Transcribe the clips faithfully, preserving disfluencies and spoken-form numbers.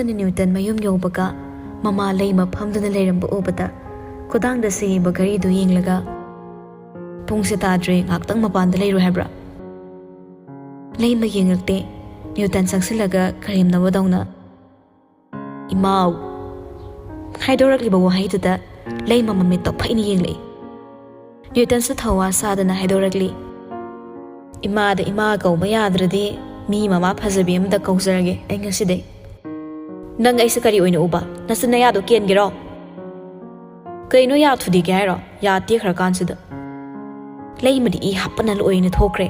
ꯅ꯭ꯌꯨꯇꯟ ꯃꯌꯨꯝ ꯌꯧꯕꯒ ꯃꯃꯥ ꯂꯩꯃ ꯐꯝꯗꯨꯅ ꯂꯩꯔꯝꯕ ꯎꯕꯗ ꯈꯨꯗꯥꯡꯗ ꯁꯤꯔꯤꯕ ꯘꯔꯤꯗꯨ ꯌꯦꯡꯂꯒ, "ꯄꯨꯡꯁꯦ ꯇꯥꯗ꯭ꯔꯤ, ꯉꯥꯛꯇꯪ ꯃꯄꯥꯟꯗ ꯂꯩꯔꯣꯏ ꯍꯥꯏꯕ꯭ꯔꯥ?" ꯂꯩꯃ ꯌꯦꯡꯂꯛꯇꯦ꯫ ꯅ꯭ꯌꯨꯇꯟ ꯆꯪꯁꯤꯜꯂꯒ ꯀꯔꯦꯝꯅꯕꯗꯧꯅ, "ꯏꯃꯥꯎ" ꯍꯥꯏꯗꯣꯔꯛꯂꯤꯕ ꯋꯥꯍꯩꯗꯨꯗ ꯂꯩꯃ ꯃꯃꯤꯠꯇꯣ ꯐꯩꯅ ꯌꯦꯡꯂꯛꯏ꯫ ꯅ꯭ꯌꯨꯇꯟꯁꯨ ꯊꯧꯋꯥ ꯁꯥꯗꯅ ꯍꯥꯏꯗꯣꯔꯛꯂꯤ, "ꯏꯃꯥꯗ ꯏꯃꯥ ꯀꯧꯕ ꯌꯥꯗ꯭ꯔꯗꯤ ꯃꯤ ꯃꯃꯥ ꯐꯖꯕꯤ ꯑꯃꯗ ꯀꯧꯖꯔꯒꯦ ꯑꯩ ꯉꯁꯤꯗꯩ꯫ ꯅꯪ ꯑꯩꯁꯦ ꯀꯔꯤ ꯑꯣꯏꯅ ꯎꯕ? ꯅꯆꯤꯟ ꯅꯌꯥꯗꯣ ꯀꯦꯟꯒꯦꯔꯣ? ꯀꯩꯅꯣ ꯌꯥ ꯊꯨꯗꯦꯛꯀꯦ ꯍꯥꯏꯔꯣ? ꯌꯥ ꯇꯦꯛꯈ꯭ꯔꯀꯥꯟꯁꯤꯗ?" ꯂꯩꯃꯗꯤ ꯏ ꯍꯥꯞꯄꯅ ꯂꯣꯏꯅ ꯊꯣꯛꯈ꯭ꯔꯦ꯫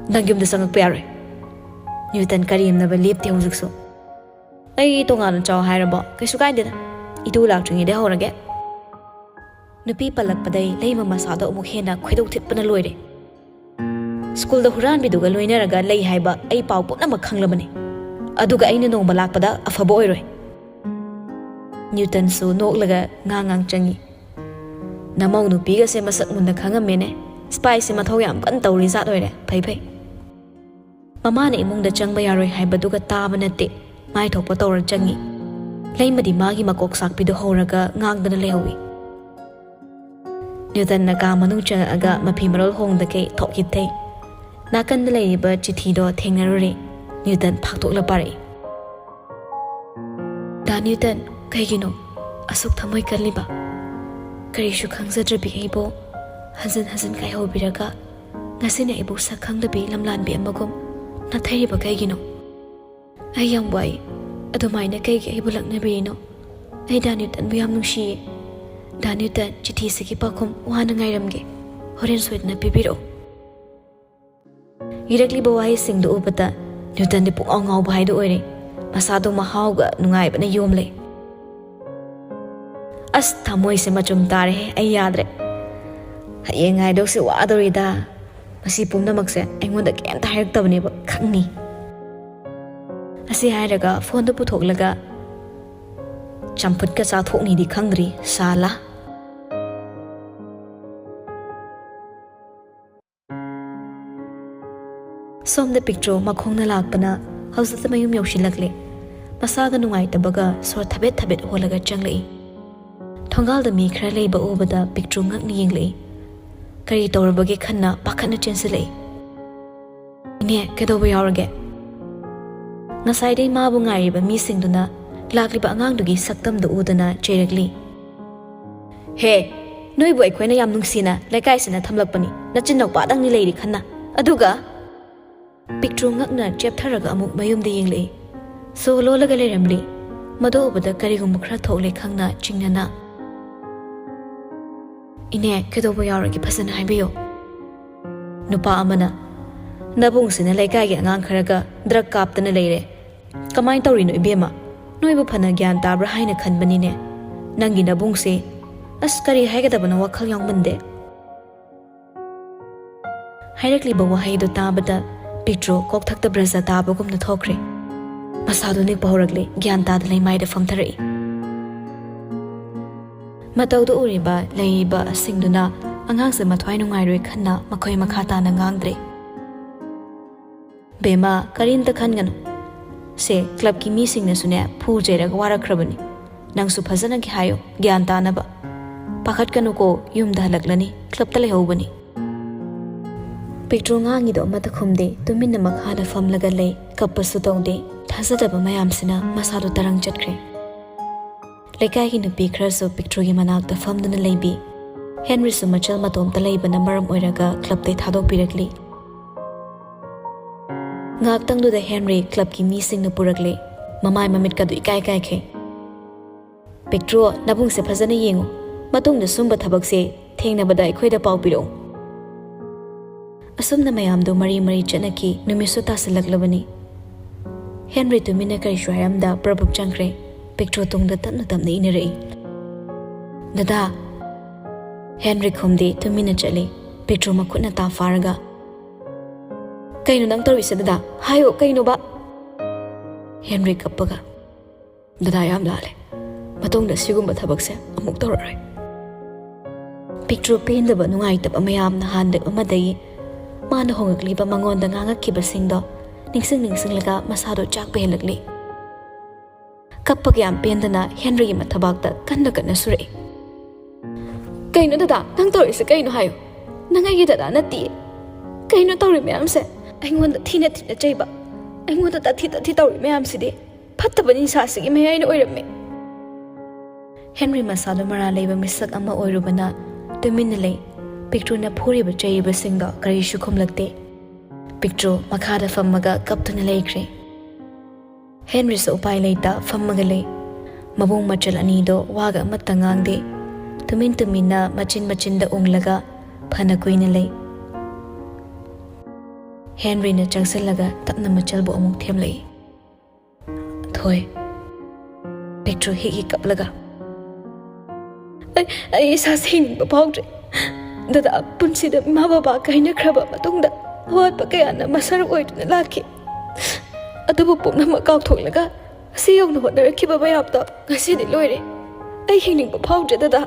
"ꯅꯪ ꯌꯨꯝꯗ ꯆꯪꯉꯛꯄ ꯌꯥꯔꯣꯏ꯫" ꯅ꯭ꯌꯨꯇꯟ ꯀꯔꯦꯝꯅꯕ ꯂꯦꯞꯇꯦ ꯍꯧꯖꯤꯛꯁꯨ꯫ "ꯑꯩ ꯇꯣꯉꯥꯟꯅ ꯆꯥꯎ ꯍꯥꯏꯔꯕꯣ? ꯀꯩꯁꯨ ꯀꯥꯏꯗꯦꯗ, ꯏꯇꯨ ꯂꯥꯛꯇ꯭ꯔꯤꯉꯩꯗ ꯍꯧꯔꯒꯦ꯫" ꯅꯨꯄꯤ ꯄꯜꯂꯛꯄꯗꯩ ꯂꯩꯃ ꯃꯁꯥꯗꯣ ꯑꯃꯨꯛ ꯍꯦꯟꯅ ꯈꯣꯏꯗꯧ ꯊꯤꯠꯄꯅ ꯂꯣꯏꯔꯦ꯫ "ꯁ꯭ꯀꯨꯜꯗ ꯍꯨꯔꯥꯟꯕꯤꯗꯨꯒ ꯂꯣꯏꯅꯔꯒ ꯂꯩ ꯍꯥꯏꯕ ꯑꯩ ꯄꯥꯎ ꯄꯨꯝꯅꯃꯛ ꯈꯪꯂꯕꯅꯤ꯫ ꯑꯗꯨꯒ ꯑꯩꯅ ꯅꯣꯡꯃ ꯂꯥꯛꯄꯗ ꯑꯐꯕ ꯑꯣꯏꯔꯣꯏ꯫" ꯅ꯭ꯌꯨꯇꯟꯁꯨ ꯅꯣꯛꯂꯒ ꯉꯥꯡ ꯉꯥꯡ ꯆꯪꯉꯤ꯫ "ꯅꯃꯧ ꯅꯨꯄꯤꯒꯁꯦ ꯃꯁꯛ ꯃꯨꯟꯅ ꯈꯪꯉꯝꯃꯦꯅꯦ꯫ ꯁ꯭ꯄꯥꯏꯁꯦ ꯃꯊꯧ ꯌꯥꯝ ꯀꯟꯅ ꯇꯧꯔꯤ ꯖꯥꯠ ꯑꯣꯏꯔꯦ꯫ ꯐꯩ ꯐꯩ꯫" ꯃꯃꯥꯅ ꯏꯃꯨꯡꯗ ꯆꯪꯕ ꯌꯥꯔꯣꯏ ꯍꯥꯏꯕꯗꯨꯒ ꯇꯥꯕ ꯅꯠꯇꯦ, ꯃꯥꯏ ꯊꯣꯛꯄ ꯇꯧꯔ ꯆꯪꯉꯤ꯫ ꯂꯩꯃꯗꯤ ꯃꯥꯒꯤ ꯃꯀꯣꯛ ꯆꯥꯛꯄꯤꯗꯨ ꯍꯧꯔꯒ ꯉꯥꯡꯗꯅ ꯂꯩꯍꯧꯏ꯫ ꯅ꯭ꯌꯨꯇꯟꯅ ꯀꯥ ꯃꯅꯨꯡ ꯆꯪꯉꯛꯑꯒ ꯃꯐꯤ ꯃꯔꯣꯜ ꯍꯣꯡꯗꯈꯩ ꯊꯣꯛ ꯍꯤꯞꯊꯩ꯫ ꯅꯥꯀꯟꯗ ꯂꯩꯔꯤꯕ ꯆꯤꯊꯤꯗꯣ ꯊꯦꯡꯅꯔꯨꯔꯦ꯫ ꯅ꯭ꯌꯨꯇꯟ ꯐꯥꯛꯇꯣꯛꯂ ꯄꯥꯔꯛꯏ꯫ "ꯗꯥ ꯅ꯭ꯌꯨꯇꯟ, ꯀꯩꯒꯤꯅꯣ ꯑꯁꯨꯛ ꯊꯃꯣꯏ ꯀꯜꯂꯤꯕ? ꯀꯔꯤꯁꯨ ꯈꯪꯖꯗ꯭ꯔꯕꯤ ꯑꯩꯕꯨ ꯍꯟꯖꯤꯟ ꯍꯟꯖꯤꯟ ꯀꯥꯏꯍꯧꯕꯤꯔꯒ ꯉꯁꯤꯅ ꯑꯩꯕꯨ ꯁꯛ ꯈꯪꯗꯕꯤ ꯂꯝꯂꯥꯟꯕꯤ ꯑꯃꯒꯨꯝ ꯅꯥꯊꯩꯔꯤꯕ ꯀꯩꯒꯤꯅꯣ? ꯑꯩ ꯌꯥꯝ ꯋꯥꯏ꯫ ꯑꯗꯨꯃꯥꯏꯅ ꯀꯩꯒꯤ ꯑꯩꯕꯨ ꯂꯛꯅꯕꯤꯔꯤꯅꯣ? ꯑꯩ ꯗꯥ ꯅ꯭ꯌꯨꯇꯟꯕꯨ ꯌꯥꯝ ꯅꯨꯡꯁꯤꯌꯦ꯫ ꯗꯥ ꯅ꯭ꯌꯨꯇꯟ, ꯆꯤꯊꯤꯁꯤꯒꯤ ꯄꯥꯎꯈꯨꯝ ꯋꯥꯅ ꯉꯥꯏꯔꯝꯒꯦ꯫ ꯍꯣꯔꯦꯟ ꯁꯣꯏꯗꯅ ꯄꯤꯕꯤꯔꯛꯑꯣ꯫" ꯏꯔꯛꯂꯤꯕ ꯋꯥꯍꯩꯁꯤꯡꯗꯨ ꯎꯕꯗ ꯅ꯭ꯌꯨꯇꯟꯗꯤ ꯄꯨꯡꯉꯥꯎ ꯉꯥꯎꯕ ꯍꯥꯏꯗꯨ ꯑꯣꯏꯔꯦ꯫ ꯃꯁꯥꯗꯣ ꯃꯍꯥꯎꯒ ꯅꯨꯡꯉꯥꯏꯕꯅ ꯌꯣꯝꯂꯦ꯫ "ꯑꯁ, ꯊꯃꯣꯏꯁꯦ ꯃꯆꯨꯝ ꯇꯥꯔꯦꯍꯦ, ꯑꯩ ꯌꯥꯗ꯭ꯔꯦ꯫ ꯍꯌꯦꯡ ꯍꯥꯏꯗꯣꯛꯁꯦ ꯋꯥꯗꯧꯔꯤꯗ꯫ ꯃꯁꯤ ꯄꯨꯝꯅꯃꯛꯁꯦ ꯑꯩꯉꯣꯟꯗ ꯀꯩꯝꯇ ꯍꯥꯏꯔꯛꯇꯕꯅꯦꯕ, ꯈꯪꯅꯤ꯫" ꯑꯁꯤ ꯍꯥꯏꯔꯒ ꯐꯣꯟꯗꯨ ꯄꯨꯊꯣꯛꯂꯒ, "ꯆꯝꯐꯨꯠꯀ ꯆꯥꯊꯣꯛꯅꯤꯗꯤ ꯈꯪꯗ꯭ꯔꯤ, ꯁꯥꯂꯥ꯫" ꯁꯣꯝꯗ ꯄꯤꯛꯇ꯭ꯔꯨ ꯃꯈꯣꯡꯅ ꯂꯥꯛꯄꯅ ꯍꯧꯖꯤꯛꯇ ꯃꯌꯨꯝ ꯌꯧꯁꯤꯜꯂꯛꯂꯦ꯫ ꯃꯁꯥꯒ ꯅꯨꯡꯉꯥꯏꯇꯕꯒ ꯁꯣꯔ ꯊꯕꯦꯠ ꯊꯕꯦꯠ ꯍꯣꯜꯂꯒ ꯆꯪꯂꯛꯏ꯫ ꯊꯣꯡꯒꯥꯜꯗ ꯃꯤ ꯈꯔ ꯂꯩꯕ ꯎꯕꯗ ꯄꯤꯛꯇ꯭ꯔꯨ ꯉꯛꯅ ꯌꯦꯡꯂꯛꯏ꯫ ꯀꯔꯤ ꯇꯧꯔꯕꯒꯦ ꯈꯟꯅ ꯄꯥꯈꯠꯅ ꯆꯦꯟꯁꯤꯜꯂꯛꯏ꯫ "ꯏꯅꯦ, ꯀꯩꯗꯧꯕ ꯌꯥꯎꯔꯒꯦ?" ꯉꯁꯥꯏꯗꯩ ꯃꯥꯕꯨ ꯉꯥꯏꯔꯤꯕ ꯃꯤꯁꯤꯡꯗꯨꯅ ꯂꯥꯛꯂꯤꯕ ꯑꯉꯥꯡꯗꯨꯒꯤ ꯁꯛꯇꯝꯗꯨ ꯎꯗꯅ ꯆꯩꯔꯛꯂꯤ꯫ "ꯍꯦ, ꯅꯣꯏꯕꯨ ꯑꯩꯈꯣꯏꯅ ꯌꯥꯝ ꯅꯨꯡꯁꯤꯅ ꯂꯩꯀꯥꯏꯁꯤꯅ ꯊꯝꯂꯛꯄꯅꯤ, ꯅꯆꯤꯟ ꯅꯧꯄꯥꯗꯪꯅꯤ ꯂꯩꯔꯤ ꯈꯟꯅ꯫ ꯑꯗꯨꯒ?" ꯄꯤꯛꯇ꯭ꯔꯨ ꯉꯛꯅ ꯆꯦꯞꯊꯔꯒ ꯑꯃꯨꯛ ꯃꯌꯨꯝꯗ ꯌꯦꯡꯂꯛꯏ꯫ ꯁꯣ ꯂꯣꯜꯂꯒ ꯂꯩꯔꯝꯂꯤ꯫ ꯃꯗꯨ ꯎꯕꯗ ꯀꯔꯤꯒꯨꯝꯕ ꯈꯔ ꯊꯣꯛꯂꯦ ꯈꯪꯅ ꯆꯤꯡꯅꯅ, "ꯏꯅꯦ, ꯀꯩꯗꯧꯕ ꯌꯥꯎꯔꯒꯦ? ꯐꯖꯅ ꯍꯥꯏꯕꯤꯌꯨ꯫" ꯅꯨꯄꯥ ꯑꯃꯅ, "ꯅꯕꯨꯡꯁꯤꯅ ꯂꯩꯀꯥꯏꯒꯤ ꯑꯉꯥꯡ ꯈꯔꯒ ꯗ꯭ꯔꯒ ꯀꯥꯞꯇꯅ ꯂꯩꯔꯦ꯫ ꯀꯃꯥꯏꯅ ꯇꯧꯔꯤꯅꯣ ꯏꯕꯦꯝꯃ? ꯅꯣꯏꯕꯨ ꯐꯅ ꯒ꯭ꯌꯥꯟ ꯇꯥꯕ꯭ꯔꯥ ꯍꯥꯏꯅ ꯈꯟꯕꯅꯤꯅꯦ꯫ ꯅꯪꯒꯤ ꯅꯕꯨꯡꯁꯦ, ꯑꯁ, ꯀꯔꯤ ꯍꯥꯏꯒꯗꯕꯅꯣ, ꯋꯥꯈꯜ ꯌꯥꯎꯃꯟꯗꯦ꯫" ꯍꯥꯏꯔꯛꯂꯤꯕ ꯋꯥꯍꯩꯗꯨ ꯇꯥꯕꯗ ꯄꯤꯛꯇ꯭ꯔꯨ ꯀꯣꯛꯊꯛꯇ ꯕ꯭ꯔꯖ ꯇꯥꯕꯒꯨꯝꯅ ꯊꯣꯛꯈ꯭ꯔꯦ꯫ ꯃꯁꯥꯗꯨ ꯅꯤꯛꯄ ꯍꯧꯔꯛꯂꯦ, ꯒ꯭ꯌꯥꯟ ꯇꯥꯗ ꯂꯩꯃꯥꯏꯗ ꯐꯝꯊꯔꯛꯏ꯫ ꯃꯇꯧꯗꯨ ꯎꯔꯤꯕ ꯂꯩꯔꯤꯕꯁꯤꯡꯗꯨꯅ ꯑꯉꯥꯡꯁꯦ ꯃꯊ꯭ꯋꯥꯏ ꯅꯨꯡꯉꯥꯏꯔꯣꯏ ꯈꯟꯅ ꯃꯈꯣꯏ ꯃꯈꯥ ꯇꯥꯅ ꯉꯥꯡꯗ꯭ꯔꯦ꯫ "ꯕꯦꯝꯃ, ꯀꯔꯤꯝꯇ ꯈꯟꯒꯅꯨ꯫ ꯁꯦ, ꯀ꯭ꯂꯕꯀꯤ ꯃꯤꯁꯤꯡꯅꯁꯨꯅꯦ ꯐꯨ ꯆꯩꯔꯒ ꯋꯥꯔꯛꯈ꯭ꯔꯕꯅꯤ꯫ ꯅꯪꯁꯨ ꯐꯖꯅꯒꯤ ꯍꯥꯏꯌꯨ, ꯒ꯭ꯌꯥꯟ ꯇꯥꯅꯕ꯫ ꯄꯥꯈꯠꯀꯅꯨꯀꯣ, ꯌꯨꯝꯗ ꯍꯜꯂꯛꯂꯅꯤ, ꯀ꯭ꯂꯕꯇ ꯂꯩꯍꯧꯕꯅꯤ꯫" ꯄꯤꯛꯇ꯭ꯔꯨ ꯉꯥꯡꯉꯤꯗꯣ ꯑꯃꯠꯇ ꯈꯨꯝꯗꯦ, ꯇꯨꯃꯤꯟꯅ ꯃꯈꯥꯗ ꯐꯝꯂꯒ ꯂꯩ, ꯀꯞꯄꯁꯨ ꯇꯧꯗꯦ꯫ ꯊꯥꯖꯗꯕ ꯃꯌꯥꯝꯁꯤꯅ ꯃꯁꯥꯗꯨ ꯇꯔꯪ ꯆꯠꯈ꯭ꯔꯦ꯫ ꯂꯩꯀꯥꯏꯒꯤ ꯅꯨꯄꯤ ꯈꯔꯁꯨ ꯄꯤꯛꯇ꯭ꯔꯨꯒꯤ ꯃꯅꯥꯛꯇ ꯐꯝꯗꯨꯅ ꯂꯩꯕꯤ꯫ ꯍꯦꯟꯔꯤꯁꯨ ꯃꯆꯜ ꯃꯇꯣꯝꯇ ꯂꯩꯕꯅ ꯃꯔꯝ ꯑꯣꯏꯔꯒ ꯀ꯭ꯂꯕꯇꯩ ꯊꯥꯗꯣꯛꯄꯤꯔꯛꯂꯤ꯫ ꯉꯥꯏꯍꯥꯛꯇꯪꯗꯨꯗ ꯍꯦꯟꯔꯤ ꯀ꯭ꯂꯕꯀꯤ ꯃꯤꯁꯤꯡꯅ ꯄꯨꯔꯛꯂꯦ꯫ ꯃꯃꯥꯏ ꯃꯃꯤꯠꯀꯗꯨ ꯏꯀꯥꯏ ꯀꯥꯏꯈꯩ꯫ "ꯄꯤꯛꯇ꯭ꯔꯨ, ꯅꯕꯨꯡꯁꯦ ꯐꯖꯅ ꯌꯦꯡꯉꯨ꯫ ꯃꯇꯨꯡꯗ ꯁꯨꯝꯕ ꯊꯕꯛꯁꯦ ꯊꯦꯡꯅꯕꯗ ꯑꯩꯈꯣꯏꯗ ꯄꯥꯎ ꯄꯤꯔꯛꯎ꯫" ꯑꯁꯨꯝꯅ ꯃꯌꯥꯝꯗꯨ ꯃꯔꯤ ꯃꯔꯤ ꯆꯠꯅꯈꯤ꯫ ꯅꯨꯃꯤꯠꯁꯨ ꯇꯥꯁꯤꯜꯂꯛꯂꯕꯅꯤ꯫ ꯍꯦꯟꯔꯤ ꯇꯨꯃꯤꯟꯅ ꯀꯔꯤꯁꯨ ꯍꯥꯏꯔꯝꯗ ꯄ꯭ꯔꯚꯨꯞ ꯆꯪꯈ꯭ꯔꯦ꯫ ꯄꯤꯛꯇ꯭ꯔꯨ ꯇꯨꯡꯗ ꯇꯞꯅ ꯇꯞꯅ ꯏꯟꯅꯔꯛꯏ꯫ "ꯗꯗꯥ!" ꯍꯦꯟꯔꯤ ꯈꯨꯝꯗꯦ, ꯇꯨꯃꯤꯟꯅ ꯆꯠꯂꯤ꯫ ꯄꯤꯛꯇ꯭ꯔꯨ ꯃꯈꯨꯠꯅ ꯇꯥ ꯐꯥꯔꯒ, "ꯀꯩꯅꯣ ꯅꯪ ꯇꯧꯔꯤꯁꯦ ꯗꯗꯥ? ꯍꯥꯏꯌꯣ, ꯀꯩꯅꯣꯕ?" ꯍꯦꯟꯔꯤ ꯀꯞꯄꯒ, "ꯗꯗꯥ ꯌꯥꯝ ꯂꯥꯜꯂꯦ꯫ ꯃꯇꯨꯡꯗ ꯁꯤꯒꯨꯝꯕ ꯊꯕꯛꯁꯦ ꯑꯃꯨꯛ ꯇꯧꯔꯔꯣꯏ꯫" ꯄꯤꯛꯇ꯭ꯔꯨ ꯄꯦꯟꯗꯕ, ꯅꯨꯡꯉꯥꯏꯇꯕ ꯃꯌꯥꯝꯅ ꯍꯥꯟꯕ ꯑꯃꯗꯒꯤ ꯃꯥꯅ ꯍꯣꯡꯂꯛꯂꯤꯕ, ꯃꯉꯣꯟꯗ ꯉꯥꯡꯉꯛꯈꯤꯕꯁꯤꯡꯗꯣ ꯅꯤꯡꯁꯤꯡ ꯅꯤꯡꯁꯤꯡꯂꯒ ꯃꯁꯥꯗꯣ ꯆꯥꯛꯄ ꯍꯦꯜꯂꯛꯂꯤ꯫ ꯀꯞꯄꯒ ꯌꯥꯝ ꯄꯦꯟꯗꯅ ꯍꯦꯟꯔꯤꯒꯤ ꯃꯊꯕꯥꯛꯇ ꯀꯟꯅ ꯀꯟꯅ ꯁꯨꯔꯛꯏ꯫ "ꯀꯩꯅꯣ ꯗꯗꯥ, ꯅꯪ ꯇꯧꯔꯤꯁꯦ ꯀꯩꯅꯣ ꯍꯥꯏꯌꯨ? ꯅꯪ ꯑꯩꯒꯤ ꯗꯗꯥ ꯅꯠꯇꯤꯌꯦ꯫ ꯀꯩꯅꯣ ꯇꯧꯔꯤ ꯃꯌꯥꯝꯁꯦ? ꯑꯩꯉꯣꯟꯗ ꯊꯤꯅ ꯊꯤꯅ ꯆꯩꯕ, ꯑꯩꯉꯣꯟꯗ ꯇꯥꯊꯤ ꯇꯥꯊꯤ ꯇꯧꯔꯤ ꯃꯌꯥꯝꯁꯤꯗꯤ ꯐꯠꯇꯕ ꯅꯤꯁꯥꯁꯤꯒꯤ ꯃꯌꯥꯏꯅ ꯑꯣꯏꯔꯝꯃꯦ꯫" ꯍꯦꯟꯔꯤ ꯃꯁꯥꯗꯣ ꯃꯔꯥꯜ ꯂꯩꯕ ꯃꯤꯁꯛ ꯑꯃ ꯑꯣꯏꯔꯨꯕꯅ ꯇꯨꯃꯤꯟꯅ ꯂꯩ꯫ ꯄꯤꯛꯇ꯭ꯔꯨꯅ ꯐꯨꯔꯤꯕ ꯆꯩꯔꯤꯕꯁꯤꯡꯗꯣ ꯀꯔꯤꯁꯨ ꯈꯨꯝꯂꯛꯇꯦ꯫ ꯄꯤꯛꯇ꯭ꯔꯨ ꯃꯈꯥꯗ ꯐꯝꯃꯒ ꯀꯞꯇꯨꯅ ꯂꯩꯈ꯭ꯔꯦ꯫ ꯍꯦꯟꯔꯤꯁꯨ ꯎꯄꯥꯏ ꯂꯩꯇ ꯐꯝꯃꯒ ꯂꯩ꯫ ꯃꯕꯨꯡ ꯃꯆꯜ ꯑꯅꯤꯗꯣ ꯋꯥꯒ ꯑꯃꯠꯇ ꯉꯥꯡꯗꯦ꯫ ꯇꯨꯃꯤꯟ ꯇꯨꯃꯤꯟꯅ ꯃꯆꯤꯟ ꯃꯆꯤꯟꯗ ꯎꯪꯂꯒ ꯐꯅ ꯀꯨꯏꯅ ꯂꯩ꯫ ꯍꯦꯟꯔꯤꯅ ꯆꯪꯁꯤꯜꯂꯒ ꯇꯞꯅ ꯃꯆꯜꯕꯨ ꯑꯃꯨꯛ ꯊꯦꯝꯂꯛꯏ꯫ "ꯊꯣꯏ꯫" ꯄꯤꯛꯇ꯭ꯔꯨ ꯍꯤꯛ ꯍꯤꯛ ꯀꯞꯂꯒ, "ꯑꯩ, ꯑꯩ ꯏꯁꯥꯁꯦ ꯍꯤꯡꯅꯤꯡꯕ ꯐꯥꯎꯗ꯭ꯔꯦ꯫ ꯗꯗꯥ ꯄꯨꯟꯁꯤꯗ ꯏꯃꯥ ꯕꯕꯥ ꯀꯥꯏꯅꯈ꯭ꯔꯕ ꯃꯇꯨꯡꯗ ꯑꯋꯥꯠꯄ ꯀꯌꯥꯅ ꯃꯁꯔꯨꯛ ꯑꯣꯏꯗꯨꯅ ꯂꯥꯛꯈꯤ꯫ ꯑꯗꯨꯕꯨ ꯄꯨꯝꯅꯃꯛ ꯀꯥꯎꯊꯣꯛꯂꯒ ꯉꯁꯤ ꯌꯧꯅ ꯍꯣꯠꯅꯔꯛꯈꯤꯕ ꯃꯌꯥꯝꯗꯣ ꯉꯁꯤꯗꯤ ꯂꯣꯏꯔꯦ꯫ ꯑꯩ ꯍꯤꯡꯅꯤꯡꯕ ꯐꯥꯎꯗ꯭ꯔꯦ ꯗꯗꯥ꯫"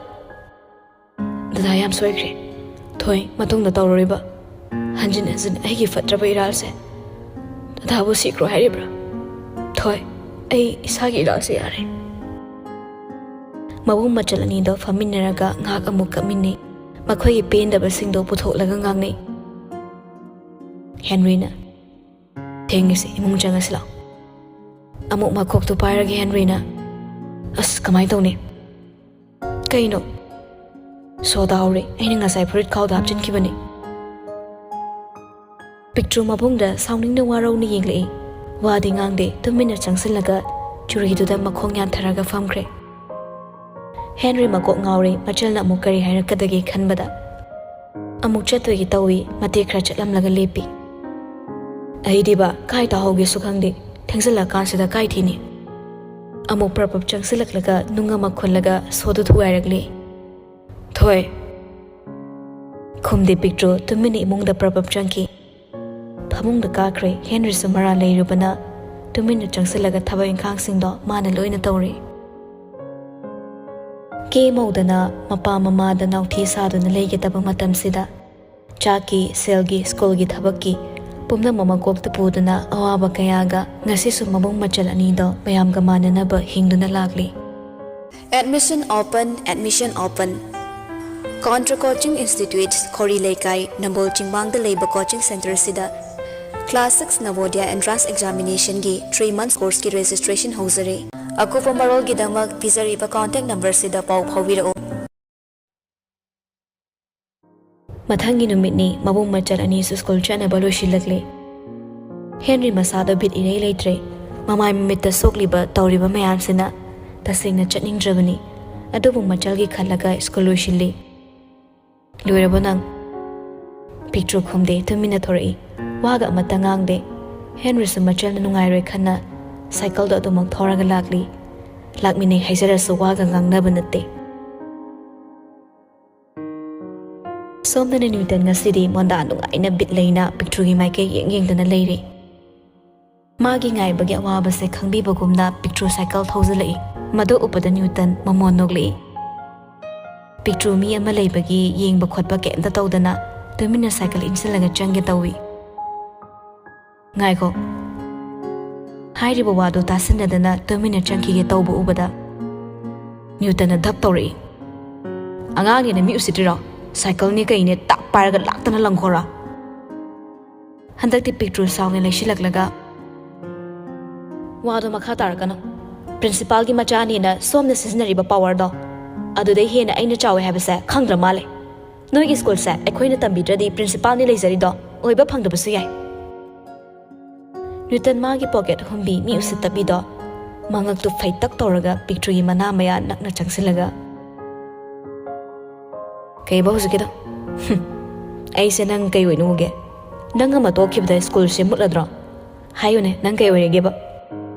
"ꯗꯗꯥ ꯌꯥꯝ ꯁꯣꯏꯈ꯭ꯔꯦ꯫ ꯊꯣꯏ, ꯃꯇꯨꯡꯗ ꯇꯧꯔꯔꯣꯏꯕ꯫ ꯍꯟꯖꯤꯟ ꯍꯟꯖꯤꯟ ꯑꯩꯒꯤ ꯐꯠꯇ꯭ꯔꯕ ꯏꯔꯥꯜꯁꯦ ꯗꯗꯥꯕꯨ ꯁꯤꯈ꯭ꯔꯣ ꯍꯥꯏꯔꯤꯕ꯭ꯔꯥ? ꯊꯣꯏ, ꯑꯩ ꯏꯁꯥꯒꯤ ꯏꯔꯥꯜꯁꯦ ꯌꯥꯔꯦ꯫" ꯃꯕꯨꯡ ꯃꯆꯜ ꯑꯅꯤꯗꯣ ꯐꯝꯃꯤꯟꯅꯔꯒ ꯉꯥꯏꯍꯥꯛ ꯑꯃꯨꯛ ꯀꯞꯃꯤꯟꯅꯩ꯫ ꯃꯈꯣꯏꯒꯤ ꯄꯦꯟꯗꯕꯁꯤꯡꯗꯣ ꯄꯨꯊꯣꯛꯂꯒ ꯉꯥꯡꯅꯩ꯫ ꯍꯦꯟꯔꯤꯅ, "ꯊꯦꯡꯉꯁꯤ, ꯏꯃꯨꯡ ꯆꯪꯉꯁꯤ ꯂꯥꯛꯑꯣ꯫" ꯑꯃꯨꯛ ꯃꯀꯣꯛꯇꯨ ꯄꯥꯏꯔꯒ ꯍꯦꯟꯔꯤꯅ, "ꯑꯁ, ꯀꯃꯥꯏꯅ ꯇꯧꯅꯤ?" "ꯀꯩꯅꯣ?" "ꯁꯣꯗꯥ ꯍꯧꯔꯦ, ꯑꯩꯅ ꯉꯁꯥꯏ ꯐꯨꯔꯤꯠ ꯈꯥꯎꯗ ꯍꯥꯞꯆꯤꯟꯈꯤꯕꯅꯤ꯫" ꯄꯤꯛꯇ꯭ꯔꯨ ꯃꯕꯨꯡꯗ ꯁꯥꯎꯅꯤꯡꯅ ꯋꯥꯔꯧꯅ ꯌꯦꯡꯂꯛꯏ꯫ ꯋꯥꯗꯤ ꯉꯥꯡꯗꯦ, ꯇꯨꯃꯤꯟꯅ ꯆꯪꯁꯤꯜꯂꯒ ꯆꯨꯔꯤꯗꯨꯗ ꯃꯈꯣꯡ ꯌꯥꯟꯊꯔꯒ ꯐꯝꯈ꯭ꯔꯦ꯫ ꯍꯦꯟꯔꯤ ꯃꯀꯣꯛ ꯉꯥꯎꯔꯦ, ꯃꯆꯜꯅ ꯑꯃꯨꯛ ꯀꯔꯤ ꯍꯥꯏꯔꯛꯀꯗꯒꯦ ꯈꯟꯕꯗ꯫ ꯑꯃꯨꯛ ꯆꯠꯇꯣꯏꯒꯤ ꯇꯧꯏ, ꯃꯇꯦꯛ ꯈꯔ ꯆꯠꯂꯝꯂꯒ ꯂꯦꯞꯄꯤ꯫ "ꯑꯩꯗꯤꯕ ꯀꯥꯏ ꯇꯥꯍꯧꯒꯦꯁꯨ ꯈꯪꯗꯦ, ꯊꯦꯡꯖꯤꯜꯂꯀꯥꯟꯁꯤꯗ ꯀꯥꯏ ꯊꯤꯅꯤ?" ꯑꯃꯨꯛ ꯄ꯭ꯔꯞ ꯄ꯭ꯔꯞ ꯆꯪꯁꯤꯜꯂꯛꯂꯒ ꯅꯨꯡ ꯑꯃ ꯈꯨꯜꯂꯒ ꯁꯣꯗꯨ ꯊꯨꯒꯥꯏꯔꯛꯂꯤ꯫ "ꯊꯣꯏ!" ꯈꯨꯝꯗꯦ ꯄꯤꯛꯇ꯭ꯔꯨ, ꯇꯨꯃꯤꯟꯅ ꯏꯃꯨꯡꯗ ꯄ꯭ꯔꯞ ꯄ꯭ꯔꯞ ꯆꯪꯈꯤ꯫ ꯐꯃꯨꯡꯗ ꯀꯥꯈ꯭ꯔꯦ꯫ ꯍꯦꯟꯔꯤꯁꯨ ꯃꯔꯥ ꯂꯩꯔꯨꯕꯅ ꯇꯨꯃꯤꯟꯅ ꯆꯪꯁꯤꯜꯂꯒ ꯊꯕꯛ ꯏꯪꯈꯥꯡꯁꯤꯡꯗꯣ ꯃꯥꯅ ꯂꯣꯏꯅ ꯇꯧꯔꯦ꯫ ꯀꯦ ꯃꯧꯗꯅ ꯃꯄꯥ ꯃꯃꯥꯗ ꯅꯥꯎꯊꯤ ꯁꯥꯗꯨꯅ ꯂꯩꯒꯗꯕ ꯃꯇꯝꯁꯤꯗ ꯆꯥꯛꯀꯤ, ꯁꯦꯜꯒꯤ, ꯁ꯭ꯀꯨꯜꯒꯤ ꯊꯕꯛꯀꯤ ꯄꯨꯝꯅꯃꯛ ꯃꯀꯣꯛꯇ ꯄꯨꯗꯨꯅ ꯑꯋꯥꯕ ꯀꯌꯥꯒ ꯉꯁꯤꯁꯨ ꯃꯕꯨꯡ ꯃꯆꯜ ꯑꯅꯤꯗꯣ ꯃꯌꯥꯝꯒ ꯃꯥꯟꯅꯅꯕ ꯍꯤꯡꯗꯨꯅ ꯂꯥꯛꯂꯤ꯫ Admission open, admission open. Contra Coaching Institute, ꯈꯣꯔꯤ ꯂꯩꯀꯥꯏ, ꯅꯝꯕꯣꯜ ꯆꯤꯡꯃꯥꯡꯗ ꯂꯩꯕ coaching centre ꯑꯁꯤꯗ class six Navodaya entrance examination ꯒꯤ three months course ꯀꯤ registration ꯍꯧꯖꯔꯤ꯫ ꯑꯀꯨꯞꯄ ꯃꯔꯣꯜꯒꯤꯗꯃꯛ ꯄꯤꯖꯔꯤꯕ contact number ꯑꯁꯤꯗ ꯄꯥꯎ ꯐꯥꯎꯕꯤꯔꯛꯎ꯫ ꯃꯊꯪꯒꯤ ꯅꯨꯃꯤꯠꯅꯤ꯫ ꯃꯕꯨꯡ ꯃꯆꯜ ꯑꯅꯤꯁꯨ ꯁ꯭ꯀꯨꯜ ꯆꯠꯅꯕ ꯂꯣꯏꯁꯤꯜꯂꯛꯂꯦ꯫ ꯍꯦꯟꯔꯤ ꯃꯁꯥꯗꯣ ꯕꯤꯠ ꯏꯔꯩ ꯂꯩꯇ꯭ꯔꯦ꯫ ꯃꯃꯥꯏ ꯃꯃꯤꯠꯇ ꯁꯣꯛꯂꯤꯕ ꯇꯧꯔꯤꯕ ꯃꯌꯥꯝꯁꯤꯅ ꯇꯁꯦꯡꯅ ꯆꯠꯅꯤꯡꯗ꯭ꯔꯕꯅꯤ꯫ ꯑꯗꯨꯕꯨ ꯃꯆꯜꯒꯤ ꯈꯜꯂꯒ ꯁ꯭ꯀꯨꯜ ꯂꯣꯏꯁꯤꯜꯂꯤ꯫ "ꯂꯣꯏꯔꯕꯣ ꯅꯪ?" ꯄꯤꯛꯇ꯭ꯔꯨ ꯈꯨꯝꯗꯦ, ꯇꯨꯃꯤꯟꯅ ꯊꯣꯔꯛꯏ꯫ ꯋꯥꯒ ꯑꯃꯠꯇ ꯉꯥꯡꯗꯦ꯫ ꯍꯦꯟꯔꯤꯁꯨ ꯃꯆꯜꯅ ꯅꯨꯡꯉꯥꯏꯔꯣꯏ ꯈꯟꯅ ꯁꯥꯏꯀꯜꯗꯣ ꯑꯗꯨꯃꯛ ꯊꯧꯔꯒ ꯂꯥꯛꯂꯤ꯫ ꯂꯥꯛꯃꯤꯟꯅꯩ ꯍꯥꯏꯖꯔꯁꯨ ꯋꯥꯒ ꯉꯥꯡꯅꯕ ꯅꯠꯇꯦ꯫ ꯁꯣꯝꯗꯅ ꯅ꯭ꯌꯨꯇꯟ ꯉꯁꯤꯗꯤ ꯃꯣꯟꯗꯥ ꯅꯨꯡꯉꯥꯏꯅ ꯕꯤꯠ ꯂꯩꯅ ꯄꯤꯛꯇ꯭ꯔꯨꯒꯤ ꯃꯥꯏꯀꯩ ꯌꯦꯡ ꯌꯦꯡꯗꯨꯅ ꯂꯩꯔꯤ꯫ ꯃꯥꯒꯤ ꯉꯥꯏꯕꯒꯤ ꯑꯋꯥꯕꯁꯦ ꯈꯪꯕꯤꯕꯒꯨꯝꯅ ꯄꯤꯛꯇ꯭ꯔꯨ ꯁꯥꯏꯀꯜ ꯊꯧꯖꯤꯜꯂꯛꯏ꯫ ꯃꯗꯨ ꯎꯕꯗ ꯅ꯭ꯌꯨꯇꯟ ꯃꯃꯣꯟ ꯅꯣꯛꯂꯛꯏ꯫ ꯄꯤꯛꯇ꯭ꯔꯨ ꯃꯤ ꯑꯃ ꯂꯩꯕꯒꯤ ꯌꯦꯡꯕ ꯈꯣꯠꯄ ꯀꯩꯝꯇ ꯇꯧꯗꯅ ꯇꯨꯃꯤꯟꯅ ꯁꯥꯏꯀꯜ ꯏꯟꯁꯤꯜꯂꯒ ꯆꯪꯒꯦ ꯇꯧꯏ꯫ "ꯉꯥꯏꯈꯣ!" ꯍꯥꯏꯔꯤꯕ ꯋꯥꯗꯨ ꯇꯥꯁꯤꯟꯅꯗꯅ ꯇꯨꯃꯤꯟꯅ ꯆꯪꯈꯤꯒꯦ ꯇꯧꯕ ꯎꯕꯗ ꯅ꯭ꯌꯨꯇꯟꯅ ꯙꯞ ꯇꯧꯔꯛꯏ꯫ "ꯑꯉꯥꯡꯅꯦꯅ ꯃꯤ ꯎꯁꯤꯠꯇ꯭ꯔꯤꯔꯣ? ꯁꯥꯏꯀꯜꯅꯦ ꯀꯩꯅꯦ ꯇꯥꯛ ꯄꯥꯏꯔꯒ ꯂꯥꯛꯇꯅ ꯂꯪꯈꯣꯔꯥ?" ꯍꯟꯗꯛꯇꯤ ꯄꯤꯛꯇ꯭ꯔꯨ ꯁꯥꯎꯅ ꯂꯩꯁꯤꯜꯂꯛꯂꯒ, "ꯋꯥꯗꯣ ꯃꯈꯥ ꯇꯥꯔꯛꯀꯅꯨ꯫ ꯄ꯭ꯔꯤꯟꯁꯤꯄꯥꯜꯒꯤ ꯃꯆꯥꯅꯦꯅ ꯁꯣꯝꯅ ꯁꯤꯖꯤꯟꯅꯔꯤꯕ ꯄꯥꯋꯔꯗꯣ, ꯑꯗꯨꯗꯩ ꯍꯦꯟꯅ ꯑꯩꯅ ꯆꯥꯎꯋꯦ ꯍꯥꯏꯕꯁꯦ ꯈꯪꯗ꯭ꯔ ꯃꯥꯜꯂꯦ꯫ ꯅꯣꯏꯒꯤ ꯁ꯭ꯀꯨꯜꯁꯦ ꯑꯩꯈꯣꯏꯅ ꯇꯝꯕꯤꯗ꯭ꯔꯗꯤ ꯄ꯭ꯔꯤꯟꯁꯤꯄꯥꯜꯅꯤ ꯂꯩꯖꯔꯤꯗꯣ ꯑꯣꯏꯕ ꯐꯪꯗꯕꯁꯨ ꯌꯥꯏ꯫" ꯅ꯭ꯌꯨꯇꯟ ꯃꯥꯒꯤ ꯄꯣꯀꯦꯠ ꯍꯨꯝꯕꯤ ꯃꯤ ꯎꯁꯤꯠꯇꯕꯤꯗꯣ ꯃꯉꯛꯇꯨ ꯐꯩꯇꯛ ꯇꯧꯔꯒ ꯄꯤꯛꯇ꯭ꯔꯨꯒꯤ ꯃꯅꯥ ꯃꯌꯥ ꯅꯛꯅ ꯆꯪꯁꯤꯜꯂꯒ, "ꯀꯩꯕ ꯍꯧꯖꯤꯛꯀꯤꯗꯣ? ꯍꯨꯝ, ꯑꯩꯁꯦ ꯅꯪ ꯀꯩ ꯑꯣꯏꯅ ꯎꯒꯦ? ꯅꯪ ꯑꯃ ꯇꯣꯛꯈꯤꯕꯗ ꯁ꯭ꯀꯨꯜꯁꯦ ꯃꯨꯠꯂꯗ꯭ꯔꯣ? ꯍꯥꯏꯌꯨꯅꯦ, ꯅꯪ ꯀꯩ ꯑꯣꯏꯔꯒꯦꯕ?"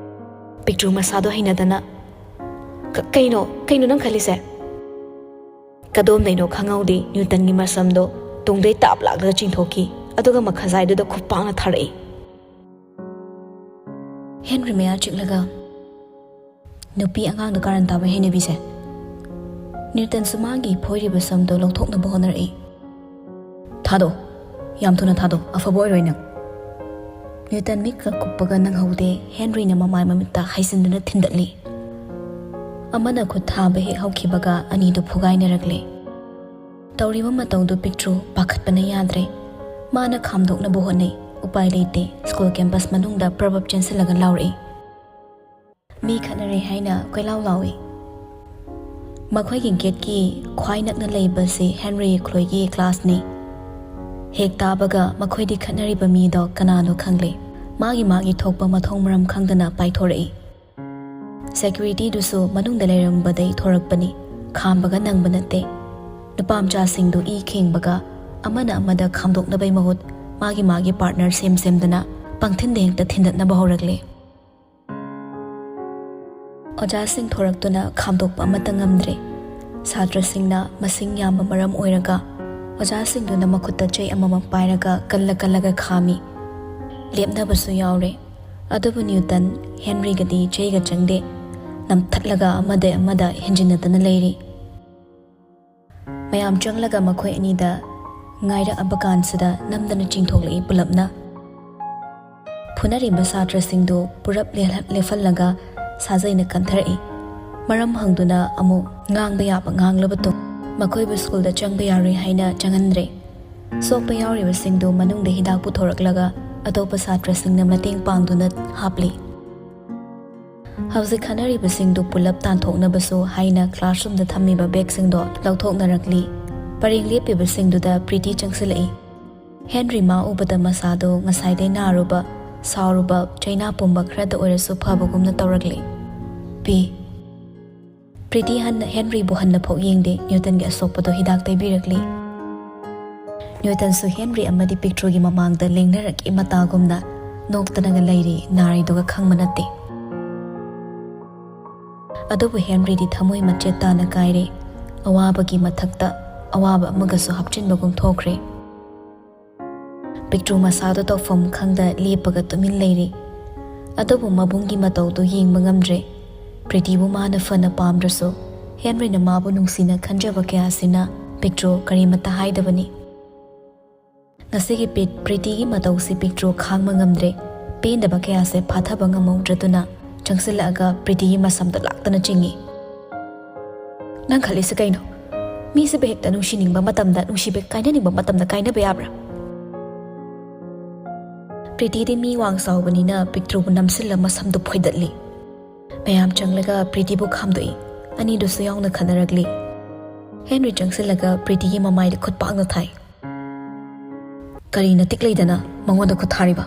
ꯄꯤꯛꯇ꯭ꯔꯨ ꯃꯁꯥꯗꯣ ꯍꯩꯅꯗꯅ, "ꯀ-, ꯀꯩꯅꯣ, ꯀꯩꯅꯣ ꯅꯪ ꯈꯜꯂꯤꯁꯦ?" ꯀꯗꯣꯝꯗꯩꯅꯣ ꯈꯪꯍꯧꯗꯦ, ꯅ꯭ꯌꯨꯇꯟꯒꯤ ꯃꯁꯝꯗꯣ ꯇꯨꯡꯗꯩ ꯇꯥꯞ ꯂꯥꯛꯂꯒ ꯆꯤꯡꯊꯣꯛꯈꯤ, ꯑꯗꯨꯒ ꯃꯈꯥꯖꯥꯏꯗꯨꯗ ꯈꯨꯄꯥꯛꯅ ꯊꯥꯔꯛꯏ꯫ ꯍꯦꯟꯔꯤ ꯃꯌꯥ ꯆꯤꯛꯂꯒ, "ꯅꯨꯄꯤ ꯑꯉꯥꯡꯗ ꯀꯥꯔꯟ ꯇꯥꯕ ꯍꯩꯅꯕꯤꯁꯦ!" ꯅ꯭ꯌꯨꯇꯟꯁꯨ ꯃꯥꯒꯤ ꯐꯣꯏꯔꯤꯕ ꯁꯝꯗꯣ ꯂꯧꯊꯣꯛꯅꯕ ꯍꯣꯠꯅꯔꯛꯏ꯫ "ꯊꯥꯗꯣꯛ, ꯌꯥꯝ ꯊꯨꯅ ꯊꯥꯗꯣꯛ, ꯑꯐꯕ ꯑꯣꯏꯔꯣꯏ ꯅꯪ꯫" ꯅ꯭ꯌꯨꯇꯟ ꯃꯤꯠꯀ ꯀꯨꯞꯄꯒ ꯅꯪꯍꯧꯗꯦ꯫ ꯍꯦꯟꯔꯤꯅ ꯃꯃꯥꯏ ꯃꯃꯤꯠꯇ ꯍꯥꯏꯖꯤꯟꯗꯨꯅ ꯊꯤꯟꯗꯠꯂꯤ꯫ ꯑꯃꯅ ꯈꯨꯠ ꯊꯥꯕ ꯍꯦꯛ ꯍꯧꯈꯤꯕꯒ ꯑꯅꯤꯗꯨ ꯐꯨꯒꯥꯏꯅꯔꯛꯂꯦ꯫ ꯇꯧꯔꯤꯕ ꯃꯇꯧꯗꯨ ꯄꯤꯛꯇ꯭ꯔꯨ ꯄꯥꯈꯠꯄꯅ ꯌꯥꯗ꯭ꯔꯦ꯫ ꯃꯥꯅ ꯈꯥꯝꯗꯣꯛꯅꯕ ꯍꯣꯠꯅꯩ꯫ ꯎꯄꯥꯏ ꯂꯩꯇꯦ꯫ ꯁ꯭ꯀꯨꯜ ꯀꯦꯝꯄꯁ ꯃꯅꯨꯡꯗ ꯄ꯭ꯔꯕꯞ ꯆꯦꯟꯁꯤꯜꯂꯒ ꯂꯥꯎꯔꯛꯏ꯫ "ꯃꯤ ꯈꯠꯅꯔꯦ" ꯍꯥꯏꯅ ꯀꯣꯏꯂꯥꯎ ꯂꯥꯎꯏ꯫ ꯃꯈꯣꯏꯒꯤ ꯒꯦꯠꯀꯤ ꯈ꯭ꯋꯥꯏ ꯅꯛꯅ ꯂꯩꯕꯁꯤ ꯍꯦꯟꯔꯤ ꯈꯣꯏꯒꯤ ꯀ꯭ꯂꯥꯁꯅꯤ꯫ ꯍꯦꯛ ꯇꯥꯕꯒ ꯃꯈꯣꯏꯗꯤ ꯈꯠꯅꯔꯤꯕ ꯃꯤꯗꯣ ꯀꯅꯥꯅꯣ ꯈꯪꯂꯦ꯫ ꯃꯥꯒꯤ ꯃꯥꯒꯤ ꯊꯣꯛꯄ ꯃꯊꯣꯡ ꯃꯔꯝ ꯈꯪꯗꯅ ꯄꯥꯏꯊꯣꯔꯛꯏ꯫ ꯁꯦꯀ꯭ꯌꯨꯔꯤꯇꯤꯗꯨꯁꯨ ꯃꯅꯨꯡꯗ ꯂꯩꯔꯝꯕꯗꯩ ꯊꯣꯔꯛꯄꯅꯤ꯫ ꯈꯥꯝꯕꯒ ꯅꯪꯕ ꯅꯠꯇꯦ꯫ ꯅꯨꯄꯥꯃꯆꯥꯁꯤꯡꯗꯨ ꯏ ꯈꯦꯡꯕꯒ ꯑꯃꯅ ꯑꯃꯗ ꯈꯥꯝꯗꯣꯛꯅꯕꯩ ꯃꯍꯨꯠ ꯃꯥꯒꯤ ꯃꯥꯒꯤ ꯄꯥꯔꯠꯅꯔ ꯁꯦꯝ ꯁꯦꯝꯗꯅ ꯄꯪꯊꯤꯟꯗ ꯍꯦꯛꯇ ꯊꯤꯟꯗꯠꯅꯕ ꯍꯧꯔꯛꯂꯦ꯫ ꯑꯣꯖꯥꯁꯤꯡ ꯊꯣꯔꯛꯇꯨꯅ ꯈꯥꯝꯗꯣꯛꯄ ꯑꯃꯠꯇ ꯉꯝꯗ꯭ꯔꯦ꯫ ꯁꯥꯇ꯭ꯔꯁꯤꯡꯅ ꯃꯁꯤꯡ ꯌꯥꯝꯕ ꯃꯔꯝ ꯑꯣꯏꯔꯒ ꯑꯣꯖꯥꯁꯤꯡꯗꯨꯅ ꯃꯈꯨꯠꯇ ꯆꯩ ꯑꯃꯃꯝ ꯄꯥꯏꯔꯒ ꯀꯜꯂ ꯀꯜꯂꯒ ꯈꯥꯝꯃꯤ꯫ ꯂꯦꯞꯅꯕꯁꯨ ꯌꯥꯎꯔꯦ꯫ ꯑꯗꯨꯕꯨ ꯅ꯭ꯌꯨꯇꯟ ꯍꯦꯟꯔꯤꯒꯗꯤ ꯆꯩꯒ ꯆꯪꯗꯦ꯫ ꯅꯝꯊꯠꯂꯒ ꯑꯃꯗ ꯑꯃꯗ ꯍꯦꯟꯖꯤꯟꯅꯗꯅ ꯂꯩꯔꯤ꯫ ꯃꯌꯥꯝ ꯆꯪꯂꯒ ꯃꯈꯣꯏ ꯑꯅꯤꯗ ꯉꯥꯏꯔꯛꯑꯕ ꯀꯥꯟꯁꯤꯗ ꯅꯝꯗꯅ ꯆꯤꯡꯊꯣꯛꯂꯛꯏ ꯄꯨꯂꯞꯅ꯫ ꯐꯨꯅꯔꯤꯕ ꯁꯥꯇ꯭ꯔꯁꯤꯡꯗꯨ ꯄꯨꯔꯞ ꯂꯦꯜꯍ-, ꯂꯦꯞꯍꯜꯂꯒ ꯁꯥꯖꯩꯅ ꯀꯟꯊꯔꯛꯏ꯫ ꯃꯔꯝ ꯍꯪꯗꯨꯅ ꯑꯃꯨꯛ ꯉꯥꯡꯕ ꯌꯥꯕ ꯉꯥꯡꯂꯕ ꯇꯨꯡ ꯃꯈꯣꯏꯕꯨ ꯁ꯭ꯀꯨꯜꯗ ꯆꯪꯕ ꯌꯥꯔꯣꯏ ꯍꯥꯏꯅ ꯆꯪꯍꯟꯗ꯭ꯔꯦ꯫ ꯁꯣꯛꯄ ꯌꯥꯎꯔꯤꯕꯁꯤꯡꯗꯨ ꯃꯅꯨꯡꯗ ꯍꯤꯗꯥꯛ ꯄꯨꯊꯣꯔꯛꯂꯒ ꯑꯇꯣꯞꯄ ꯁꯥꯇ꯭ꯔꯁꯤꯡꯅ ꯃꯇꯦꯡ ꯄꯥꯡꯗꯨꯅ ꯍꯥꯞꯂꯤ꯫ ꯍꯧꯖꯤꯛ ꯈꯠꯅꯔꯤꯕꯁꯤꯡꯗꯨ ꯄꯨꯂꯞ ꯇꯥꯟꯊꯣꯛꯅꯕꯁꯨ ꯍꯥꯏꯅ ꯀ꯭ꯂꯥꯁꯔꯨꯝꯗ ꯊꯝꯃꯤꯕ ꯕꯦꯒꯁꯤꯡꯗꯣ ꯂꯧꯊꯣꯛꯅꯔꯛꯂꯤ꯫ ꯄꯔꯦꯡ ꯂꯦꯞꯄꯤꯕꯁꯤꯡꯗꯨꯗ ꯄ꯭ꯔꯤꯇꯤ ꯆꯪꯁꯤꯜꯂꯛꯏ꯫ ꯍꯦꯟꯔꯤ ꯃꯥ ꯎꯕꯗ ꯃꯁꯥꯗꯣ ꯉꯁꯥꯏꯗꯩ ꯅꯥꯔꯨꯕ, ꯁꯥꯎꯔꯨꯕ, ꯆꯩꯅꯥ ꯄꯨꯝꯕ ꯈꯔꯗ ꯑꯣꯏꯔꯁꯨ ꯐꯕꯒꯨꯝꯅ ꯇꯧꯔꯛꯂꯤ꯫ "ꯄꯤ"꯫ ꯄ꯭ꯔꯤꯇꯤ ꯍꯟꯅ ꯍꯦꯟꯔꯤꯕꯨ ꯍꯟꯅ ꯐꯥꯎ ꯌꯦꯡꯗꯦ꯫ ꯅ꯭ꯌꯨꯇꯟꯒꯤ ꯑꯁꯣꯛꯄꯗꯣ ꯍꯤꯗꯥꯛ ꯇꯩꯕꯤꯔꯛꯂꯤ꯫ ꯅ꯭ꯌꯨꯇꯟꯁꯨ ꯍꯦꯟꯔꯤ ꯑꯃꯗꯤ ꯄꯤꯛꯇ꯭ꯔꯨꯒꯤ ꯃꯃꯥꯡꯗ ꯂꯦꯡꯅꯔꯛꯏ ꯃꯇꯥꯒꯨꯝꯅ ꯅꯣꯛꯇꯅꯒ ꯂꯩꯔꯤ, ꯅꯥꯔꯤꯗꯨꯒ ꯈꯪꯕ ꯅꯠꯇꯦ꯫ ꯑꯗꯨꯕꯨ ꯍꯦꯟꯔꯤꯗꯤ ꯊꯃꯣꯏ ꯃꯆꯦꯠ ꯇꯥꯅ ꯀꯥꯏꯔꯦ꯫ ꯑꯋꯥꯕꯒꯤ ꯃꯊꯛꯇ ꯑꯋꯥꯕ ꯑꯃꯒꯁꯨ ꯍꯥꯞꯆꯤꯟꯕꯒꯨꯝ ꯊꯣꯛꯈ꯭ꯔꯦ꯫ ꯄꯤꯛꯇ꯭ꯔꯨ ꯃꯁꯥꯗꯣ ꯇꯧꯐꯝ ꯈꯪꯗ ꯂꯦꯞꯄꯒ ꯇꯨꯃꯤꯟ ꯂꯩꯔꯤ꯫ ꯑꯗꯨꯕꯨ ꯃꯕꯨꯡꯒꯤ ꯃꯇꯧꯗꯨ ꯌꯦꯡꯕ ꯉꯝꯗ꯭ꯔꯦ꯫ ꯄ꯭ꯔꯤꯇꯤꯕꯨ ꯃꯥꯅ ꯐꯅ ꯄꯥꯝꯗ꯭ꯔꯁꯨ, ꯍꯦꯟꯔꯤꯅ ꯃꯥꯕꯨ ꯅꯨꯡꯁꯤꯅ ꯈꯟꯖꯕ ꯀꯌꯥꯁꯤꯅ ꯄꯤꯛꯇ꯭ꯔꯨ ꯀꯔꯤꯃꯠꯇ ꯍꯥꯏꯗꯕꯅꯤ꯫ ꯉꯁꯤꯒꯤ ꯄ꯭ꯔꯤꯇꯤꯒꯤ ꯃꯇꯧꯁꯤ ꯄꯤꯛꯇ꯭ꯔꯨ ꯈꯥꯡꯕ ꯉꯝꯗ꯭ꯔꯦ꯫ ꯄꯦꯟꯗꯕ ꯀꯌꯥꯁꯦ ꯐꯥꯊꯕ ꯉꯝꯍꯧꯗ꯭ꯔꯗꯨꯅ ꯆꯪꯁꯤꯜꯂꯛꯑꯒ ꯄ꯭ꯔꯤꯇꯤꯒꯤ ꯃꯁꯝꯗꯣ ꯂꯥꯛꯇꯅ ꯆꯤꯡꯏ꯫ "ꯅꯪ ꯈꯜꯂꯤꯁꯤ ꯀꯩꯅꯣ? ꯃꯤꯁꯤꯕꯨ ꯍꯦꯛꯇ ꯅꯨꯡꯁꯤꯅꯤꯡꯕ ꯃꯇꯝꯗ ꯅꯨꯡꯁꯤꯕ, ꯀꯥꯏꯅꯅꯤꯡꯕ ꯃꯇꯝꯗ ꯀꯥꯏꯅꯕ ꯌꯥꯕ꯭ꯔꯥ?" ꯄ꯭ꯔꯤꯇꯤꯗꯤ ꯃꯤ ꯋꯥꯡ ꯆꯥꯎꯕꯅꯤꯅ ꯄꯤꯛꯇ꯭ꯔꯨꯕꯨ ꯅꯝꯁꯤꯜꯂ ꯃꯁꯝꯗꯨ ꯐꯣꯏꯗꯠꯂꯤ꯫ ꯃꯌꯥꯝ ꯆꯪꯂꯒ ꯄ꯭ꯔꯤꯇꯤꯕꯨ ꯈꯥꯝꯗꯣꯛꯏ꯫ ꯑꯅꯤꯗꯨꯁꯨ ꯌꯥꯎꯅ ꯈꯟꯅꯔꯛꯂꯤ꯫ ꯍꯦꯟꯔꯤ ꯆꯪꯁꯤꯜꯂꯒ ꯄ꯭ꯔꯤꯇꯤꯒꯤ ꯃꯃꯥꯏꯗ ꯈꯨꯠ ꯄꯥꯛꯅ ꯊꯥꯏ꯫ "ꯀꯔꯤ ꯅꯇꯤꯛ ꯂꯩꯗꯅ ꯃꯉꯣꯟꯗ ꯈꯨꯠ ꯊꯥꯔꯤꯕ?"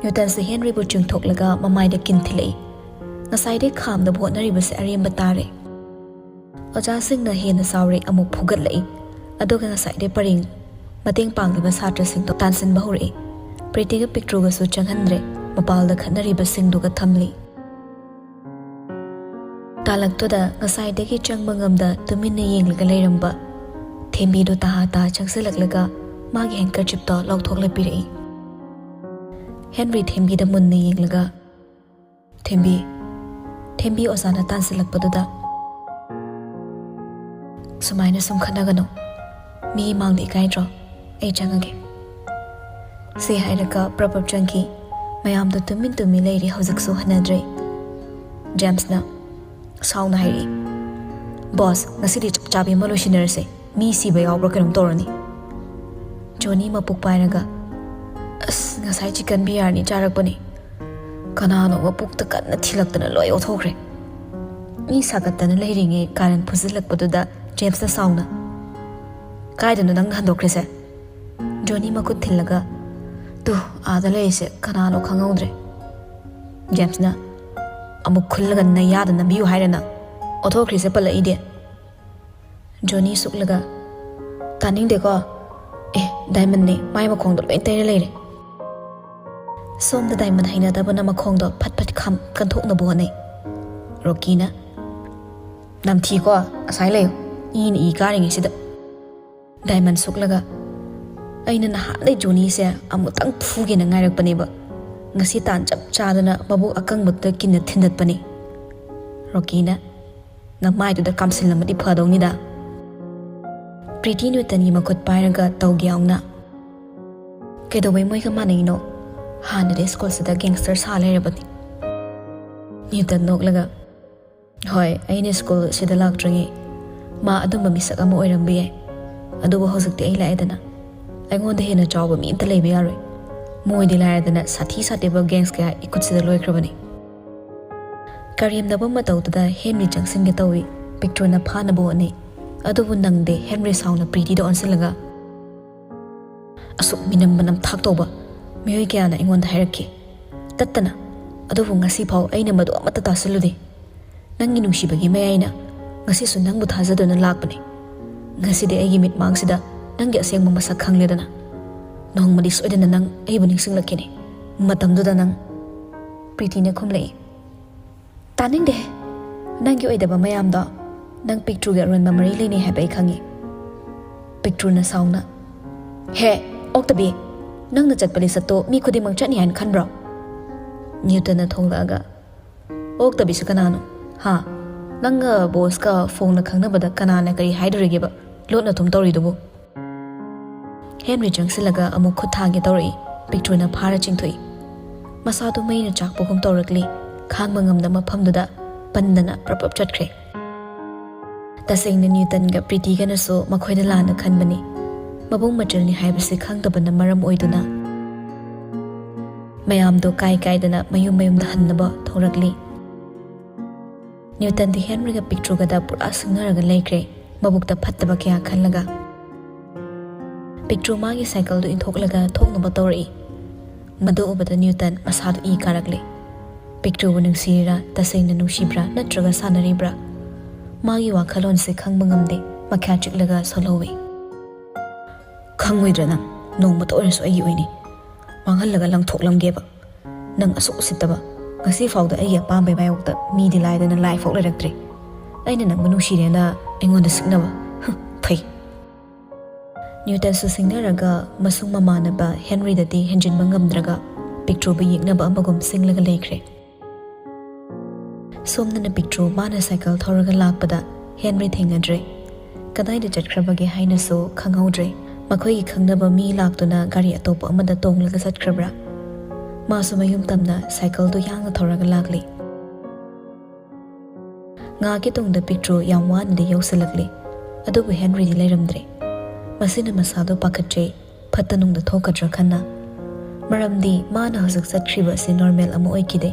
ꯅ꯭ꯌꯨꯇꯟꯁꯨ ꯍꯦꯟꯔꯤꯕꯨ ꯆꯤꯡꯊꯣꯛꯂꯒ ꯃꯃꯥꯏꯗ ꯀꯤꯟ ꯊꯤꯜꯂꯛꯏ꯫ ꯉꯁꯥꯏꯗꯩ ꯈꯥꯝꯅꯕ ꯍꯣꯠꯅꯔꯤꯕꯁꯦ ꯑꯔꯦꯝꯕ ꯇꯥꯔꯦ꯫ ꯑꯣꯖꯥꯁꯤꯡꯅ ꯍꯦꯟꯅ ꯆꯥꯎꯔꯦ ꯑꯃꯨꯛ ꯐꯨꯒꯠꯂꯛꯏ꯫ ꯑꯗꯨꯒ ꯉꯁꯥꯏꯗꯩ ꯄꯔꯦꯡ ꯃꯇꯦꯡ ꯄꯥꯡꯂꯤꯕ ꯁꯥꯇ꯭ꯔꯁꯤꯡꯗꯣ ꯇꯥꯟꯁꯤꯟꯕ ꯍꯧꯔꯛꯏ꯫ ꯄ꯭ꯔꯤꯇꯤꯒ ꯄꯤꯛꯇ꯭ꯔꯨꯒꯁꯨ ꯆꯪꯍꯟꯗ꯭ꯔꯦ꯫ ꯃꯄꯥꯜꯗ ꯈꯠꯅꯔꯤꯕꯁꯤꯡꯗꯨꯒ ꯊꯝꯂꯤ꯫ ꯇꯥꯂꯛꯇꯨꯗ ꯉꯁꯥꯏꯗꯒꯤ ꯆꯪꯕ ꯉꯝꯗ ꯇꯨꯃꯤꯟꯅ ꯌꯦꯡꯂꯒ ꯂꯩꯔꯝꯕ ꯊꯦꯝꯕꯤꯗꯨ ꯇꯥꯍꯥ ꯇꯥꯍꯥ ꯆꯪꯁꯤꯜꯂꯛꯂꯒ ꯃꯥꯒꯤ ꯍꯦꯟꯀꯔꯆꯤꯞꯇꯣ ꯂꯧꯊꯣꯛꯂ ꯄꯤꯔꯛꯏ꯫ ꯍꯦꯟꯔꯤ ꯊꯦꯝꯕꯤꯗ ꯃꯨꯟꯅ ꯌꯦꯡꯂꯒ, "ꯊꯦꯝꯕꯤ, ꯊꯦꯝꯕꯤ ꯑꯣꯖꯥꯅ ꯇꯥꯟꯁꯤꯜꯂꯛꯄꯗꯨꯗ, ꯁꯨꯃꯥꯏꯅ ꯁꯨꯝ ꯈꯠꯅꯒꯅꯨ꯫ ꯃꯤ ꯃꯥꯡꯗ ꯏꯀꯥꯏꯗ꯭ꯔꯣ? ꯑꯩ ꯆꯪꯉꯒꯦ꯫" ꯁꯤ ꯍꯥꯏꯔꯒ ꯄ꯭ꯔꯞ ꯄ꯭ꯔꯞ ꯆꯪꯈꯤ꯫ ꯃꯌꯥꯝꯗꯣ ꯇꯨꯃꯤꯟ ꯇꯨꯃꯤꯟ ꯂꯩꯔꯤ, ꯍꯧꯖꯤꯛꯁꯨ ꯍꯟꯅꯗ꯭ꯔꯦ꯫ ꯖꯦꯝꯁꯅ ꯁꯥꯎꯅ ꯍꯥꯏꯔꯛꯏ, "ꯕꯣꯁ, ꯉꯁꯤꯗꯤ ꯆꯞ ꯆꯥꯕꯤ ꯑꯃ ꯂꯣꯏꯁꯤꯟꯅꯔꯁꯦ꯫ ꯃꯤ ꯁꯤꯕ ꯌꯥꯎꯕ꯭ꯔꯥ ꯀꯩꯅꯣꯝ ꯇꯧꯔꯅꯤ꯫" ꯖꯣꯅꯤ ꯃꯄꯨꯛ ꯄꯥꯏꯔꯒ, "ꯑꯁ, ꯉꯁꯥꯏ ꯆꯤꯀꯟ ꯕꯤꯌꯥꯔꯅꯤ ꯆꯥꯔꯛꯄꯅꯤ꯫ ꯀꯅꯥꯅꯣ ꯃꯄꯨꯛꯇ ꯀꯟꯅ ꯊꯤꯜꯂꯛꯇꯅ ꯂꯣꯏ ꯑꯣꯊꯣꯛꯈ꯭ꯔꯦ꯫" ꯃꯤ ꯁꯥꯒꯠꯇꯅ ꯂꯩꯔꯤꯉꯩ ꯀꯥꯔꯟ ꯐꯨꯖꯤꯜꯂꯛꯄꯗꯨꯗ ꯖꯦꯝꯁꯅ ꯁꯥꯎꯅ, "ꯀꯥꯏꯗꯅꯣ ꯅꯪꯅ ꯍꯟꯗꯣꯛꯈ꯭ꯔꯤꯁꯦ?" ꯖꯣꯅꯤ ꯃꯈꯨꯠ ꯊꯤꯜꯂꯒ, "ꯇꯨ, ꯑꯥꯗ ꯂꯩꯔꯤꯁꯦ ꯀꯅꯥꯅꯣ ꯈꯪꯍꯧꯗ꯭ꯔꯦ꯫" ꯖꯦꯝꯁꯅ, "ꯑꯃꯨꯛ ꯈꯨꯜꯂꯒ ꯅꯌꯥꯗ ꯅꯝꯕꯤꯌꯨ ꯍꯥꯏꯔ ꯅꯪ? ꯑꯣꯊꯣꯛꯈ꯭ꯔꯤꯁꯦ ꯄꯜꯂꯛꯏꯗꯤ?" ꯖꯣꯅꯤ ꯁꯨꯛꯂꯒ, "ꯇꯥꯅꯤꯡꯗꯦꯀꯣ꯫ ꯑꯦ, ꯗꯥꯏꯃꯟꯅꯦ, ꯃꯥꯏ ꯃꯈꯣꯡꯗꯣ ꯂꯣꯏ ꯇꯩꯔ ꯂꯩꯔꯦ꯫" ꯁꯣꯝꯗ ꯗꯥꯏꯃꯟ ꯍꯩꯅꯗꯕꯅ ꯃꯈꯣꯡꯗꯣ ꯐꯠ ꯐꯠ ꯈꯥꯝ ꯀꯟꯊꯣꯛꯅꯕ ꯍꯣꯠꯅꯩ꯫ ꯔꯣꯀꯤꯅ, "ꯅꯝꯊꯤꯀꯣ, ꯑꯁꯥꯏ ꯂꯩꯌꯨ꯫ ꯏꯅ ꯏ ꯀꯥꯔꯤꯉꯩꯁꯤꯗ꯫" ꯗꯥꯏꯃꯟ ꯁꯨꯛꯂꯒ, "ꯑꯩꯅ ꯅꯍꯥꯟꯗꯩ ꯖꯣꯅꯤꯁꯦ ꯑꯃꯨꯛꯇꯪ ꯐꯨꯒꯦꯅ ꯉꯥꯏꯔꯛꯄꯅꯦꯕ꯫ ꯉꯁꯤ ꯇꯥꯟ ꯆꯞ ꯆꯥꯗꯅ ꯃꯕꯨꯛ ꯑꯀꯪꯕꯗꯨꯗ ꯀꯤꯟꯅ ꯊꯤꯟꯗꯠꯄꯅꯤ꯫" ꯔꯣꯀꯤꯅ, "ꯅꯃꯥꯏꯗꯨꯗ ꯀꯥꯝꯁꯤꯜꯂꯝꯃꯗꯤ ꯐꯗꯧꯅꯤꯗ꯫" ꯄ꯭ꯔꯤꯇꯤ ꯅ꯭ꯌꯨꯇꯟꯒꯤ ꯃꯈꯨꯠ ꯄꯥꯏꯔꯒ ꯇꯧꯒꯦ ꯌꯥꯎꯅ, ꯀꯩꯗꯧꯕꯩ ꯃꯣꯏꯒ ꯃꯥꯟꯅꯩꯅꯣ? ꯍꯥꯟꯅꯗꯤ ꯁ꯭ꯀꯨꯜꯁꯤꯗ ꯒꯦꯡꯁꯇꯔ ꯁꯥ ꯂꯩꯔꯕꯅꯤ꯫ ꯅ꯭ꯌꯨꯇꯟ ꯅꯣꯛꯂꯒ, "ꯍꯣꯏ, ꯑꯩꯅ ꯁ꯭ꯀꯨꯜ ꯁꯤꯗ ꯂꯥꯛꯇ꯭ꯔꯤꯉꯩ ꯃꯥ ꯑꯗꯨꯝꯕ ꯃꯤꯁꯛ ꯑꯃ ꯑꯣꯏꯔꯝꯕ ꯌꯥꯏ꯫ ꯑꯗꯨꯕꯨ ꯍꯧꯖꯤꯛꯇꯤ ꯑꯩ ꯂꯥꯛꯑꯦꯗꯅ, ꯑꯩꯉꯣꯟꯗ ꯍꯦꯟꯅ ꯆꯥꯎꯕ ꯃꯤ ꯑꯝꯇ ꯂꯩꯕ ꯌꯥꯔꯣꯏ꯫ ꯃꯣꯏꯗꯤ ꯂꯥꯏꯔꯗꯅ ꯁꯥꯊꯤ ꯁꯥꯊꯤꯕ ꯒꯦꯡꯁ ꯀꯌꯥ ꯏꯈꯨꯠꯁꯤꯗ ꯂꯣꯏꯈ꯭ꯔꯕꯅꯤ꯫" ꯀꯔꯦꯝꯅꯕ ꯃꯇꯧꯗꯨꯗ ꯍꯦꯟꯔꯤ ꯆꯪꯁꯤꯟꯒꯦ ꯇꯧꯏ꯫ ꯄꯤꯛꯇ꯭ꯔꯨꯅ ꯐꯥꯅꯕ ꯍꯣꯠꯅꯩ꯫ ꯑꯗꯨꯕꯨ ꯅꯪꯗꯦ꯫ ꯍꯦꯟꯔꯤ ꯁꯥꯎꯅ ꯄ꯭ꯔꯤꯇꯤꯗ ꯑꯣꯟꯁꯤꯜꯂꯒ, "ꯑꯁꯨꯛ ꯃꯤꯅꯝ ꯃꯅꯝ ꯊꯥꯛ ꯇꯧꯕ ꯃꯤꯑꯣꯏ ꯀꯌꯥꯅ ꯑꯩꯉꯣꯟꯗ ꯍꯥꯏꯔꯛꯈꯤ ꯇꯠꯇꯅ, ꯑꯗꯨꯕꯨ ꯉꯁꯤꯐꯥꯎ ꯑꯩꯅ ꯃꯗꯨ ꯑꯃꯠꯇ ꯇꯥꯁꯤꯜꯂꯨꯗꯦ꯫ ꯅꯪꯒꯤ ꯅꯨꯡꯁꯤꯕꯒꯤ ꯃꯌꯥꯏꯅ ꯉꯁꯤꯁꯨ ꯅꯪꯕꯨ ꯊꯥꯖꯗꯨꯅ ꯂꯥꯛꯄꯅꯤ꯫ ꯉꯁꯤꯗꯤ ꯑꯩꯒꯤ ꯃꯤꯠꯃꯥꯡꯁꯤꯗ ꯅꯪꯒꯤ ꯑꯁꯦꯡꯕ ꯃꯁꯛ ꯈꯪꯂꯦꯗꯅ꯫ ꯅꯣꯡꯃꯗꯤ ꯁꯣꯏꯗꯅ ꯅꯪ ꯑꯩꯕꯨ ꯅꯤꯡꯁꯤꯡꯂꯛꯈꯤꯅꯤ꯫ ꯃꯇꯝꯗꯨꯗ ꯅꯪ," ꯄ꯭ꯔꯤꯇꯤꯅ ꯈꯨꯝꯂꯛꯏ꯫ "ꯇꯥꯅꯤꯡꯗꯦ꯫ ꯅꯪꯒꯤ ꯑꯣꯏꯗꯕ ꯃꯌꯥꯝꯗꯣ꯫ ꯅꯪ ꯄꯤꯛꯇ꯭ꯔꯨꯒꯤ ꯑꯔꯣꯟꯕ ꯃꯔꯤ ꯂꯩꯅꯩ ꯍꯥꯏꯕ ꯑꯩ ꯈꯪꯉꯤ꯫" ꯄꯤꯛꯇ꯭ꯔꯨꯅ ꯁꯥꯎꯅ, "ꯍꯦ, ꯑꯣꯛꯇꯕꯤ, ꯅꯪꯅ ꯆꯠꯄ ꯂꯤꯆꯠꯇꯣ ꯃꯤ ꯈꯨꯗꯤꯡꯃꯛ ꯆꯠꯅꯤ ꯍꯥꯏꯅ ꯈꯟꯕ꯭ꯔꯣ?" ꯅ꯭ꯌꯨꯇꯟꯅ ꯊꯣꯛꯂꯛꯑꯒ, "ꯑꯣꯛꯇꯕꯤꯁꯤ ꯀꯅꯥꯅꯣ? ꯍꯥ? ꯅꯪꯒ ꯕꯣꯁꯀ ꯐꯣꯡꯅ ꯈꯪꯅꯕꯗ ꯀꯅꯥꯅ ꯀꯔꯤ ꯍꯥꯏꯗꯣꯔꯤꯒꯦꯕ? ꯂꯣꯠꯅ ꯊꯨꯝ ꯇꯧꯔꯤꯗꯨꯕꯨ?" ꯍꯦꯟꯔꯤ ꯆꯪꯁꯤꯜꯂꯒ ꯑꯃꯨꯛ ꯈꯨꯠ ꯊꯥꯡꯒꯦ ꯇꯧꯔꯛꯏ꯫ ꯄꯤꯛꯇ꯭ꯔꯨꯅ ꯐꯥꯔ ꯆꯤꯡꯊꯣꯛꯏ꯫ ꯃꯁꯥꯗꯨ ꯃꯩꯅ ꯆꯥꯛꯄꯒꯨꯝ ꯇꯧꯔꯛꯂꯤ꯫ ꯈꯥꯡꯕ ꯉꯝꯗ ꯃꯐꯝꯗꯨꯗ ꯄꯟꯗꯅ ꯄ꯭ꯔꯞ ꯄ꯭ꯔꯞ ꯆꯠꯈ꯭ꯔꯦ꯫ ꯇꯁꯦꯡꯅ ꯅ꯭ꯌꯨꯇꯟꯒ ꯄ꯭ꯔꯤꯇꯤꯒꯅꯁꯨ ꯃꯈꯣꯏꯗ ꯂꯥꯟꯅ ꯈꯟꯕꯅꯤ꯫ ꯃꯕꯨꯡ ꯃꯆꯜꯅꯤ ꯍꯥꯏꯕꯁꯤ ꯈꯪꯗꯕꯅ ꯃꯔꯝ ꯑꯣꯏꯗꯨꯅ ꯃꯌꯥꯝꯗꯣ ꯀꯥꯏ ꯀꯥꯏꯗꯅ ꯃꯌꯨꯝ ꯃꯌꯨꯝꯗ ꯍꯟꯅꯕ ꯊꯧꯔꯛꯂꯤ꯫ ꯅ꯭ꯌꯨꯇꯟꯗꯤ ꯍꯦꯟꯔꯤꯒ ꯄꯤꯛꯇ꯭ꯔꯨꯒꯗ ꯄꯨꯔꯥ ꯁꯤꯡꯅꯔꯒ ꯂꯩꯈ꯭ꯔꯦ꯫ ꯃꯕꯨꯛꯇ ꯐꯠꯇꯕ ꯀꯌꯥ ꯈꯜꯂꯒ ꯄꯤꯛꯇ꯭ꯔꯨ ꯃꯥꯒꯤ ꯁꯥꯏꯀꯜꯗꯨ ꯏꯟꯊꯣꯛꯂꯒ ꯊꯣꯛꯅꯕ ꯇꯧꯔꯛꯏ꯫ ꯃꯗꯨ ꯎꯕꯗ ꯅ꯭ꯌꯨꯇꯟ ꯃꯁꯥꯗꯨ ꯏ ꯀꯥꯔꯛꯂꯦ꯫ ꯄꯤꯛꯇ꯭ꯔꯨꯕꯨ ꯅꯨꯡꯁꯤꯔꯤꯔꯥ, ꯇꯁꯦꯡꯅ ꯅꯨꯡꯁꯤꯕ꯭ꯔꯥ ꯅꯠꯇ꯭ꯔꯒ ꯁꯥꯟꯅꯔꯤꯕ꯭ꯔꯥ? ꯃꯥꯒꯤ ꯋꯥꯈꯜꯂꯣꯟꯁꯦ ꯈꯪꯕ ꯉꯝꯗꯦ꯫ ꯃꯈ꯭ꯌꯥ ꯆꯤꯛꯂꯒ ꯁꯣꯜꯍꯧꯏ꯫ "ꯈꯪꯉꯣꯏꯗ꯭ꯔꯥ ꯅꯪ? ꯅꯣꯡꯃꯇ ꯑꯣꯏꯔꯁꯨ ꯑꯩꯒꯤ ꯑꯣꯏꯅꯤ꯫ ꯃꯥꯡꯍꯜꯂꯒ ꯂꯪꯊꯣꯛꯂꯝꯒꯦꯕ꯫ ꯅꯪ ꯑꯁꯨꯛ ꯎꯁꯤꯠꯇꯕ꯫ ꯉꯁꯤ ꯐꯥꯎꯗ ꯑꯩꯒꯤ ꯑꯄꯥꯝꯕꯩ ꯃꯥꯌꯣꯛꯇ ꯃꯤꯗꯤ ꯂꯥꯏꯗꯅ ꯂꯥꯏ ꯐꯥꯎ ꯂꯩꯔꯛꯇ꯭ꯔꯤ꯫ ꯑꯩꯅ ꯅꯪꯕꯨ ꯅꯨꯡꯁꯤꯔꯦꯅ ꯑꯩꯉꯣꯟꯗ ꯁꯤꯡꯅꯕ꯫ ꯍꯨꯝ, ꯐꯩ꯫" ꯅ꯭ꯌꯨꯇꯟꯁꯨ ꯁꯤꯡꯅꯔꯒ ꯃꯁꯨꯡ ꯃꯃꯥꯟꯅꯕ ꯍꯦꯟꯔꯤꯗꯗꯤ ꯍꯦꯟꯖꯤꯟꯕ ꯉꯝꯗ꯭ꯔꯒ ꯄꯤꯛꯇ꯭ꯔꯨꯕꯨ ꯌꯦꯛꯅꯕ ꯑꯃꯒꯨꯝ ꯁꯤꯡꯂꯒ ꯂꯩꯈ꯭ꯔꯦ꯫ ꯁꯣꯝꯗꯅ ꯄꯤꯛꯇ꯭ꯔꯨ ꯃꯥꯅ ꯁꯥꯏꯀꯜ ꯊꯧꯔꯒ ꯂꯥꯛꯄꯗ ꯍꯦꯟꯔꯤ ꯊꯦꯡꯅꯗ꯭ꯔꯦ꯫ ꯀꯗꯥꯏꯗ ꯆꯠꯈ꯭ꯔꯕꯒꯦ ꯍꯥꯏꯅꯁꯨ ꯈꯪꯍꯧꯗ꯭ꯔꯦ꯫ ꯃꯈꯣꯏꯒꯤ ꯈꯪꯅꯕ ꯃꯤ ꯂꯥꯛꯇꯨꯅ ꯒꯥꯔꯤ ꯑꯇꯣꯞꯄ ꯑꯃꯗ ꯇꯣꯡꯂꯒ ꯆꯠꯈ꯭ꯔꯕ꯭ꯔꯥ? ꯃꯥꯁꯨ ꯃꯌꯨꯝ ꯇꯝꯅ ꯁꯥꯏꯀꯜꯗꯨ ꯌꯥꯡꯅ ꯊꯧꯔꯒ ꯂꯥꯛꯂꯤ꯫ ꯉꯥꯏꯍꯥꯛꯀꯤ ꯇꯨꯡꯗ ꯄꯤꯛꯇ꯭ꯔꯨ ꯌꯥꯝ ꯋꯥꯅꯗꯤ ꯌꯧꯁꯤꯜꯂꯛꯂꯤ꯫ ꯑꯗꯨꯕꯨ ꯍꯦꯟꯔꯤꯗꯤ ꯂꯩꯔꯝꯗ꯭ꯔꯦ꯫ ꯃꯁꯤꯅ ꯃꯁꯥꯗꯨ ꯄꯥꯈꯠꯆꯩ, ꯐꯠꯇ ꯅꯨꯡꯗ ꯊꯣꯛꯀꯗ꯭ꯔꯥ ꯈꯟꯅ꯫ ꯃꯔꯝꯗꯤ ꯃꯥꯅ ꯍꯧꯖꯤꯛ ꯆꯠꯈ꯭ꯔꯤꯕ ꯑꯁꯤ ꯅꯣꯔꯃꯦꯜ ꯑꯃ ꯑꯣꯏꯈꯤꯗꯦ꯫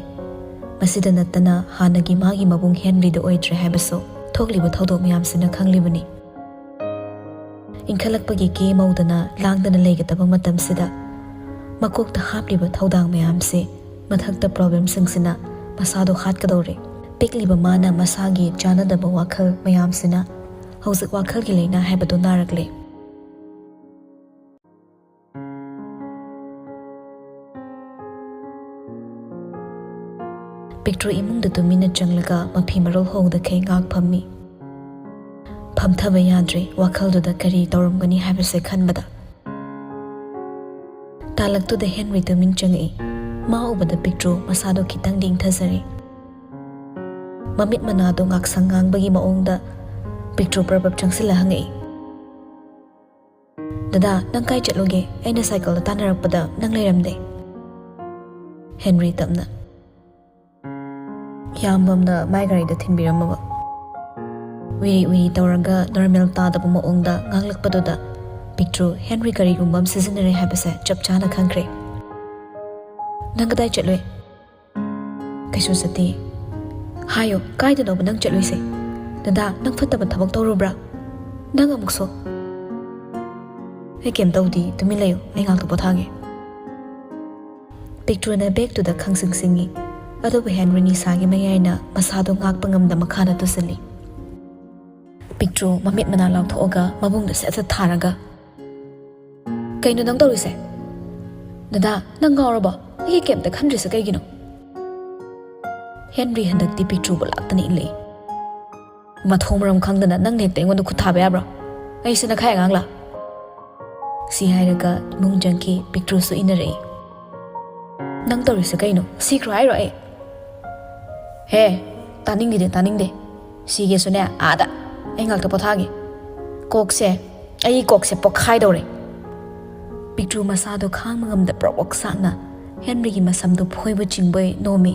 ꯃꯁꯤꯗ ꯅꯠꯇꯅ ꯍꯥꯟꯅꯒꯤ ꯃꯥꯒꯤ ꯃꯕꯨꯡ ꯍꯦꯟꯔꯤꯗꯨ ꯑꯣꯏꯗ꯭ꯔꯦ ꯍꯥꯏꯕꯁꯨ ꯊꯣꯛꯂꯤꯕ ꯊꯧꯗꯣꯛ ꯃꯌꯥꯝꯁꯤꯅ ꯈꯪꯂꯤꯕꯅꯤ꯫ ꯏꯟꯈꯠꯂꯛꯄꯒꯤ ꯀꯦ ꯃꯧꯗꯅ ꯂꯥꯡꯗꯅ ꯂꯩꯒꯗꯕ ꯃꯇꯝꯁꯤꯗ ꯃꯀꯣꯛꯇ ꯍꯥꯞꯂꯤꯕ ꯊꯧꯗꯥꯡ ꯃꯌꯥꯝꯁꯦ, ꯃꯊꯛꯇ ꯄ꯭ꯔꯣꯕ꯭ꯂꯦꯝꯁꯤꯡꯁꯤꯅ ꯃꯁꯥꯗꯣ ꯍꯥꯠꯀꯗꯧꯔꯦ꯫ ꯄꯤꯛꯂꯤꯕ ꯃꯥꯅ ꯃꯁꯥꯒꯤ ꯆꯥꯟꯅꯗꯕ ꯋꯥꯈꯜ ꯃꯌꯥꯝꯁꯤꯅ ꯍꯧꯖꯤꯛ ꯋꯥꯈꯜꯒꯤ ꯂꯥꯏꯅꯥ ꯍꯥꯏꯕꯗꯨ ꯅꯥꯔꯛꯂꯦ꯫ ꯄꯤꯛꯇ꯭ꯔꯨ ꯏꯃꯨꯡꯗ ꯇꯨꯃꯤꯟꯅ ꯆꯪꯂꯒ ꯃꯐꯤ ꯃꯔꯣꯜ ꯍꯣꯡꯗꯈꯩ ꯉꯥꯏꯍꯥꯛ ꯐꯝꯃꯤ꯫ ꯐꯝꯊꯕ ꯌꯥꯗ꯭ꯔꯦ, ꯋꯥꯈꯜꯗꯨꯗ ꯀꯔꯤ ꯇꯧꯔꯝꯒꯅꯤ ꯍꯥꯏꯕꯁꯦ ꯈꯟꯕꯗ꯫ ꯇꯥꯂꯛꯇꯨꯗ ꯍꯦꯟꯔꯤ ꯇꯨꯃꯤꯟ ꯆꯪꯉꯛꯏ꯫ ꯃꯥ ꯎꯕꯗ ꯄꯤꯛꯇ꯭ꯔꯨ ꯃꯁꯥꯗꯣ ꯈꯤꯇꯪꯗꯤ ꯏꯪꯊꯖꯔꯦ꯫ ꯃꯃꯤꯠ ꯃꯅꯥꯗꯣ ꯉꯥꯛꯁꯪ ꯉꯥꯡꯕꯒꯤ ꯃꯑꯣꯡꯗ ꯄꯤꯛꯇ꯭ꯔꯨ ꯄ꯭ꯔꯞ ꯄ꯭ꯔꯞ ꯆꯪꯁꯤꯜꯂ ꯍꯪꯉꯛꯏ꯫ "ꯗꯗꯥ, ꯅꯪ ꯀꯥꯏ ꯆꯠꯂꯨꯒꯦ? ꯑꯩꯅ ꯁꯥꯏꯀꯜꯗ ꯇꯥꯟꯅꯔꯛꯄꯗ ꯅꯪ ꯂꯩꯔꯝꯗꯦ꯫" ꯍꯦꯟꯔꯤ ꯇꯞꯅ꯫ "ꯏꯌꯥꯝꯕꯝꯅ ꯃꯥꯏ ꯒꯥꯔꯤꯗ ꯊꯤꯟꯕꯤꯔꯝꯃꯕ꯫" ꯎꯏꯔꯤ ꯎꯏꯔꯤ ꯇꯧꯔꯒ ꯅꯣꯔꯃꯦꯜ ꯇꯥꯗꯕ ꯃꯑꯣꯡꯗ ꯉꯥꯡꯂꯛꯄꯗꯨꯗ ꯄꯤꯛꯇ꯭ꯔꯨ ꯍꯦꯟꯔꯤ ꯀꯔꯤꯒꯨꯝꯕ ꯑꯃ ꯁꯤꯖꯤꯟꯅꯔꯦ ꯍꯥꯏꯕꯁꯦ ꯆꯞ ꯆꯥꯅ ꯈꯪꯈ꯭ꯔꯦ꯫ "ꯅꯪ ꯀꯗꯥꯏ ꯆꯠꯂꯨꯏ?" "ꯀꯩꯁꯨ ꯆꯠꯇꯦ꯫" "ꯍꯥꯏꯌꯣ, ꯀꯥꯏꯗꯅꯣꯕ ꯅꯪ ꯆꯠꯂꯨꯏꯁꯦ? ꯗꯗꯥ, ꯅꯪ ꯐꯠꯇꯕ ꯊꯕꯛ ꯇꯧꯔꯨꯕ꯭ꯔꯥ? ꯅꯪ ꯑꯃꯨꯛꯁꯨ꯫" "ꯑꯩ ꯀꯩꯝ ꯇꯧꯗꯦ, ꯇꯨꯃꯤꯟ ꯂꯩꯌꯨ, ꯑꯩ ꯉꯥꯛꯇ ꯄꯣꯊꯥꯒꯦ꯫" ꯄꯤꯛꯇ꯭ꯔꯨꯅ ꯕꯦꯛꯇꯨꯗ ꯈꯪꯁꯤꯡ ꯁꯤꯡꯉꯤ꯫ ꯑꯗꯨꯕꯨ ꯍꯦꯟꯔꯤ ꯅꯤꯁꯥꯒꯤ ꯃꯌꯥꯏꯅ ꯃꯁꯥꯗꯣ ꯉꯥꯛꯄ ꯉꯝꯗ ꯃꯈꯥꯗ ꯇꯨꯁꯤꯜꯂꯤ꯫ ꯄꯤꯛꯇ꯭ꯔꯨ ꯃꯃꯤꯠ ꯃꯅꯥ ꯂꯥꯎꯊꯣꯛꯑꯒ ꯃꯕꯨꯡꯗ ꯁꯦꯠ ꯁꯦꯠ ꯊꯥꯔꯒ, "ꯀꯩꯅꯣ ꯅꯪ ꯇꯧꯔꯤꯁꯦ? ꯗꯗꯥ, ꯅꯪ ꯉꯥꯎꯔꯕꯣ? ꯑꯩꯒꯤ ꯀꯩꯝꯇ ꯈꯟꯗ꯭ꯔꯤꯁꯦ ꯀꯩꯒꯤꯅꯣ?" ꯍꯦꯟꯔꯤ ꯍꯟꯗꯛꯇꯤ ꯄꯤꯛꯇ꯭ꯔꯨꯕꯨ ꯂꯥꯛꯇꯅ ꯏꯜꯂꯛꯏ꯫ "ꯃꯊꯣꯡ ꯃꯔꯝ ꯈꯪꯗꯅ ꯅꯪꯅ ꯍꯦꯛꯇ ꯑꯩꯉꯣꯟꯗ ꯈꯨꯠ ꯊꯥꯕ ꯌꯥꯕ꯭ꯔꯣ? ꯑꯩꯁꯦ ꯅꯈꯥꯏ ꯑꯉꯥꯡꯂꯥ?" ꯁꯤ ꯍꯥꯏꯔꯒ ꯏꯃꯨꯡ ꯆꯪꯈꯤ꯫ ꯄꯤꯛꯇ꯭ꯔꯨꯁꯨ ꯏꯟꯅꯔꯛꯏ꯫ "ꯅꯪ ꯇꯧꯔꯤꯁꯦ ꯀꯩꯅꯣ? ꯁꯤꯈ꯭ꯔꯣ ꯍꯥꯏꯔꯣ ꯑꯩ?" "ꯍꯦ, ꯇꯥꯅꯤꯡꯗꯦ, ꯇꯥꯅꯤꯡꯗꯦ꯫ ꯁꯤꯒꯦꯁꯨꯅꯦ, ꯑꯥꯗ꯫ ꯑꯩ ꯉꯥꯛꯇ ꯄꯣꯊꯥꯒꯦ꯫ ꯀꯣꯛꯁꯦ ꯑꯩ ꯀꯣꯛꯁꯦ ꯄꯣꯛꯈꯥꯏꯗꯧꯔꯦ꯫ ꯄꯤꯛꯇ꯭ꯔꯨ ꯃꯁꯥꯗꯣ ꯈꯥꯡꯕ ꯉꯝꯗ ꯄ꯭ꯔꯣꯛ ꯄ꯭ꯔꯣꯛ ꯁꯥꯛꯅ ꯍꯦꯟꯔꯤꯒꯤ ꯃꯁꯝꯗꯣ ꯐꯣꯏꯕ ꯆꯤꯡꯕꯣꯏ ꯅꯣꯝꯃꯤ꯫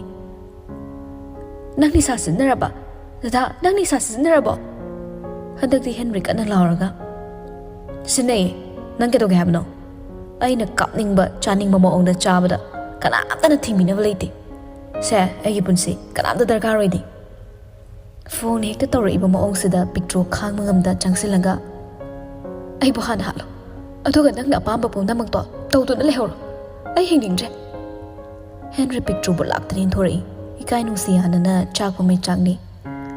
"ꯅꯪ ꯅꯤꯁꯥ ꯁꯤꯖꯤꯟꯅꯔꯕ? ꯗꯗꯥ, ꯅꯪ ꯅꯤꯁꯥ ꯁꯤꯖꯤꯟꯅꯔꯕꯣ?" ꯍꯟꯗꯛꯇꯤ ꯍꯦꯟꯔꯤ ꯀꯟꯅ ꯂꯥꯎꯔꯒ, "ꯁꯤꯖꯤꯟꯅꯩꯌꯦ꯫ ꯅꯪ ꯀꯩꯗꯧꯒꯦ ꯍꯥꯏꯕꯅꯣ?" ꯑꯩꯅ ꯀꯥꯞꯅꯤꯡꯕ ꯆꯥꯅꯤꯡꯕ ꯃꯑꯣꯡꯗ ꯆꯥꯕꯗ ꯀꯅꯥꯝꯇꯅ ꯊꯤꯡꯕꯤꯅꯕ ꯂꯩꯇꯦ꯫ ꯁꯦ, ꯑꯩꯒꯤ ꯄꯨꯟꯁꯤ ꯀꯅꯥꯝꯇ ꯗꯔꯀꯥꯔ ꯑꯣꯏꯗꯦ꯫ ꯐꯣꯟ ꯍꯦꯛꯇ ꯇꯧꯔꯛꯏꯕ ꯃꯑꯣꯡꯁꯤꯗ ꯄꯤꯛꯇ꯭ꯔꯨ ꯈꯥꯡꯕ ꯉꯝꯗ ꯆꯪꯁꯤꯜꯂꯒ, "ꯑꯩꯕꯨ ꯍꯥꯟꯅ ꯍꯥꯠꯂꯣ, ꯑꯗꯨꯒ ꯅꯪꯅ ꯑꯄꯥꯝꯕ ꯄꯨꯝꯅꯃꯛꯇꯣ ꯇꯧꯗꯨꯅ ꯂꯩꯍꯧꯔꯣ꯫ ꯑꯩ ꯍꯤꯡꯅꯤꯡꯗ꯭ꯔꯦ꯫" ꯍꯦꯟꯔꯤ ꯄꯤꯛꯇ꯭ꯔꯨꯕꯨ ꯂꯥꯛꯇꯅ ꯏꯟꯊꯣꯔꯛꯏ꯫ ꯏꯀꯥꯏ ꯅꯨꯡꯁꯤ ꯌꯥꯅꯅ ꯆꯥꯛꯄ ꯃꯩꯆꯥꯛꯅꯤ꯫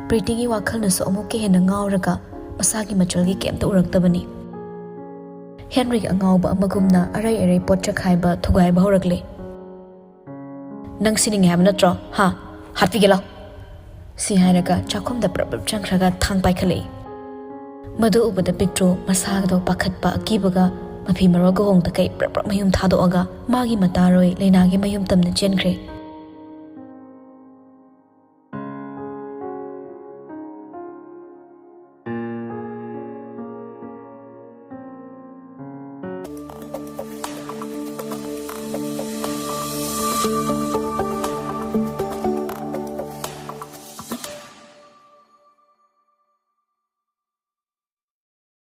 ꯄ꯭ꯔꯤꯇꯤꯒꯤ ꯋꯥꯈꯜꯅꯁꯨ ꯑꯃꯨꯛꯀ ꯍꯦꯟꯅ ꯉꯥꯎꯔꯒ ꯃꯁꯥꯒꯤ ꯃꯆꯜꯒꯤ ꯀꯩꯝꯇ ꯎꯔꯛꯇꯕꯅꯤ꯫ ꯍꯦꯟꯔꯤ ꯑꯉꯥꯎꯕ ꯑꯃꯒꯨꯝꯅ ꯑꯔꯩ ꯑꯔꯩ ꯄꯣꯠ ꯆꯈꯥꯏꯕ ꯊꯨꯒꯥꯏꯕ ꯍꯧꯔꯛꯂꯦ꯫ "ꯅꯪ ꯁꯤꯅꯤꯡꯉꯦ ꯍꯥꯏꯕ ꯅꯠꯇ꯭ꯔꯣ? ꯍꯥ? ꯍꯥꯠꯄꯤꯒꯦ ꯂꯥꯎ꯫" ꯁꯤ ꯍꯥꯏꯔꯒ ꯆꯥꯛꯈꯨꯝꯗ ꯄ꯭ꯔꯞ ꯄ꯭ꯔꯞ ꯆꯪꯈ꯭ꯔꯒ ꯊꯥꯡ ꯄꯥꯏꯈꯠꯂꯛꯏ꯫ ꯃꯗꯨ ꯎꯕꯗ ꯄꯤꯛꯇ꯭ꯔꯨ ꯃꯁꯥꯗꯣ ꯄꯥꯈꯠꯄ ꯑꯀꯤꯕꯒ ꯃꯐꯤ ꯃꯔꯣꯜꯒ ꯍꯣꯡꯗꯈꯩ ꯄ꯭ꯔꯞ ꯄ꯭ꯔꯞ ꯃꯌꯨꯝ ꯊꯥꯗꯣꯛꯑꯒ ꯃꯥꯒꯤ ꯃꯇꯥꯔꯣꯏ ꯂꯩꯅꯥꯒꯤ ꯃꯌꯨꯝ ꯇꯝꯅ ꯆꯦꯟꯈ꯭ꯔꯦ꯫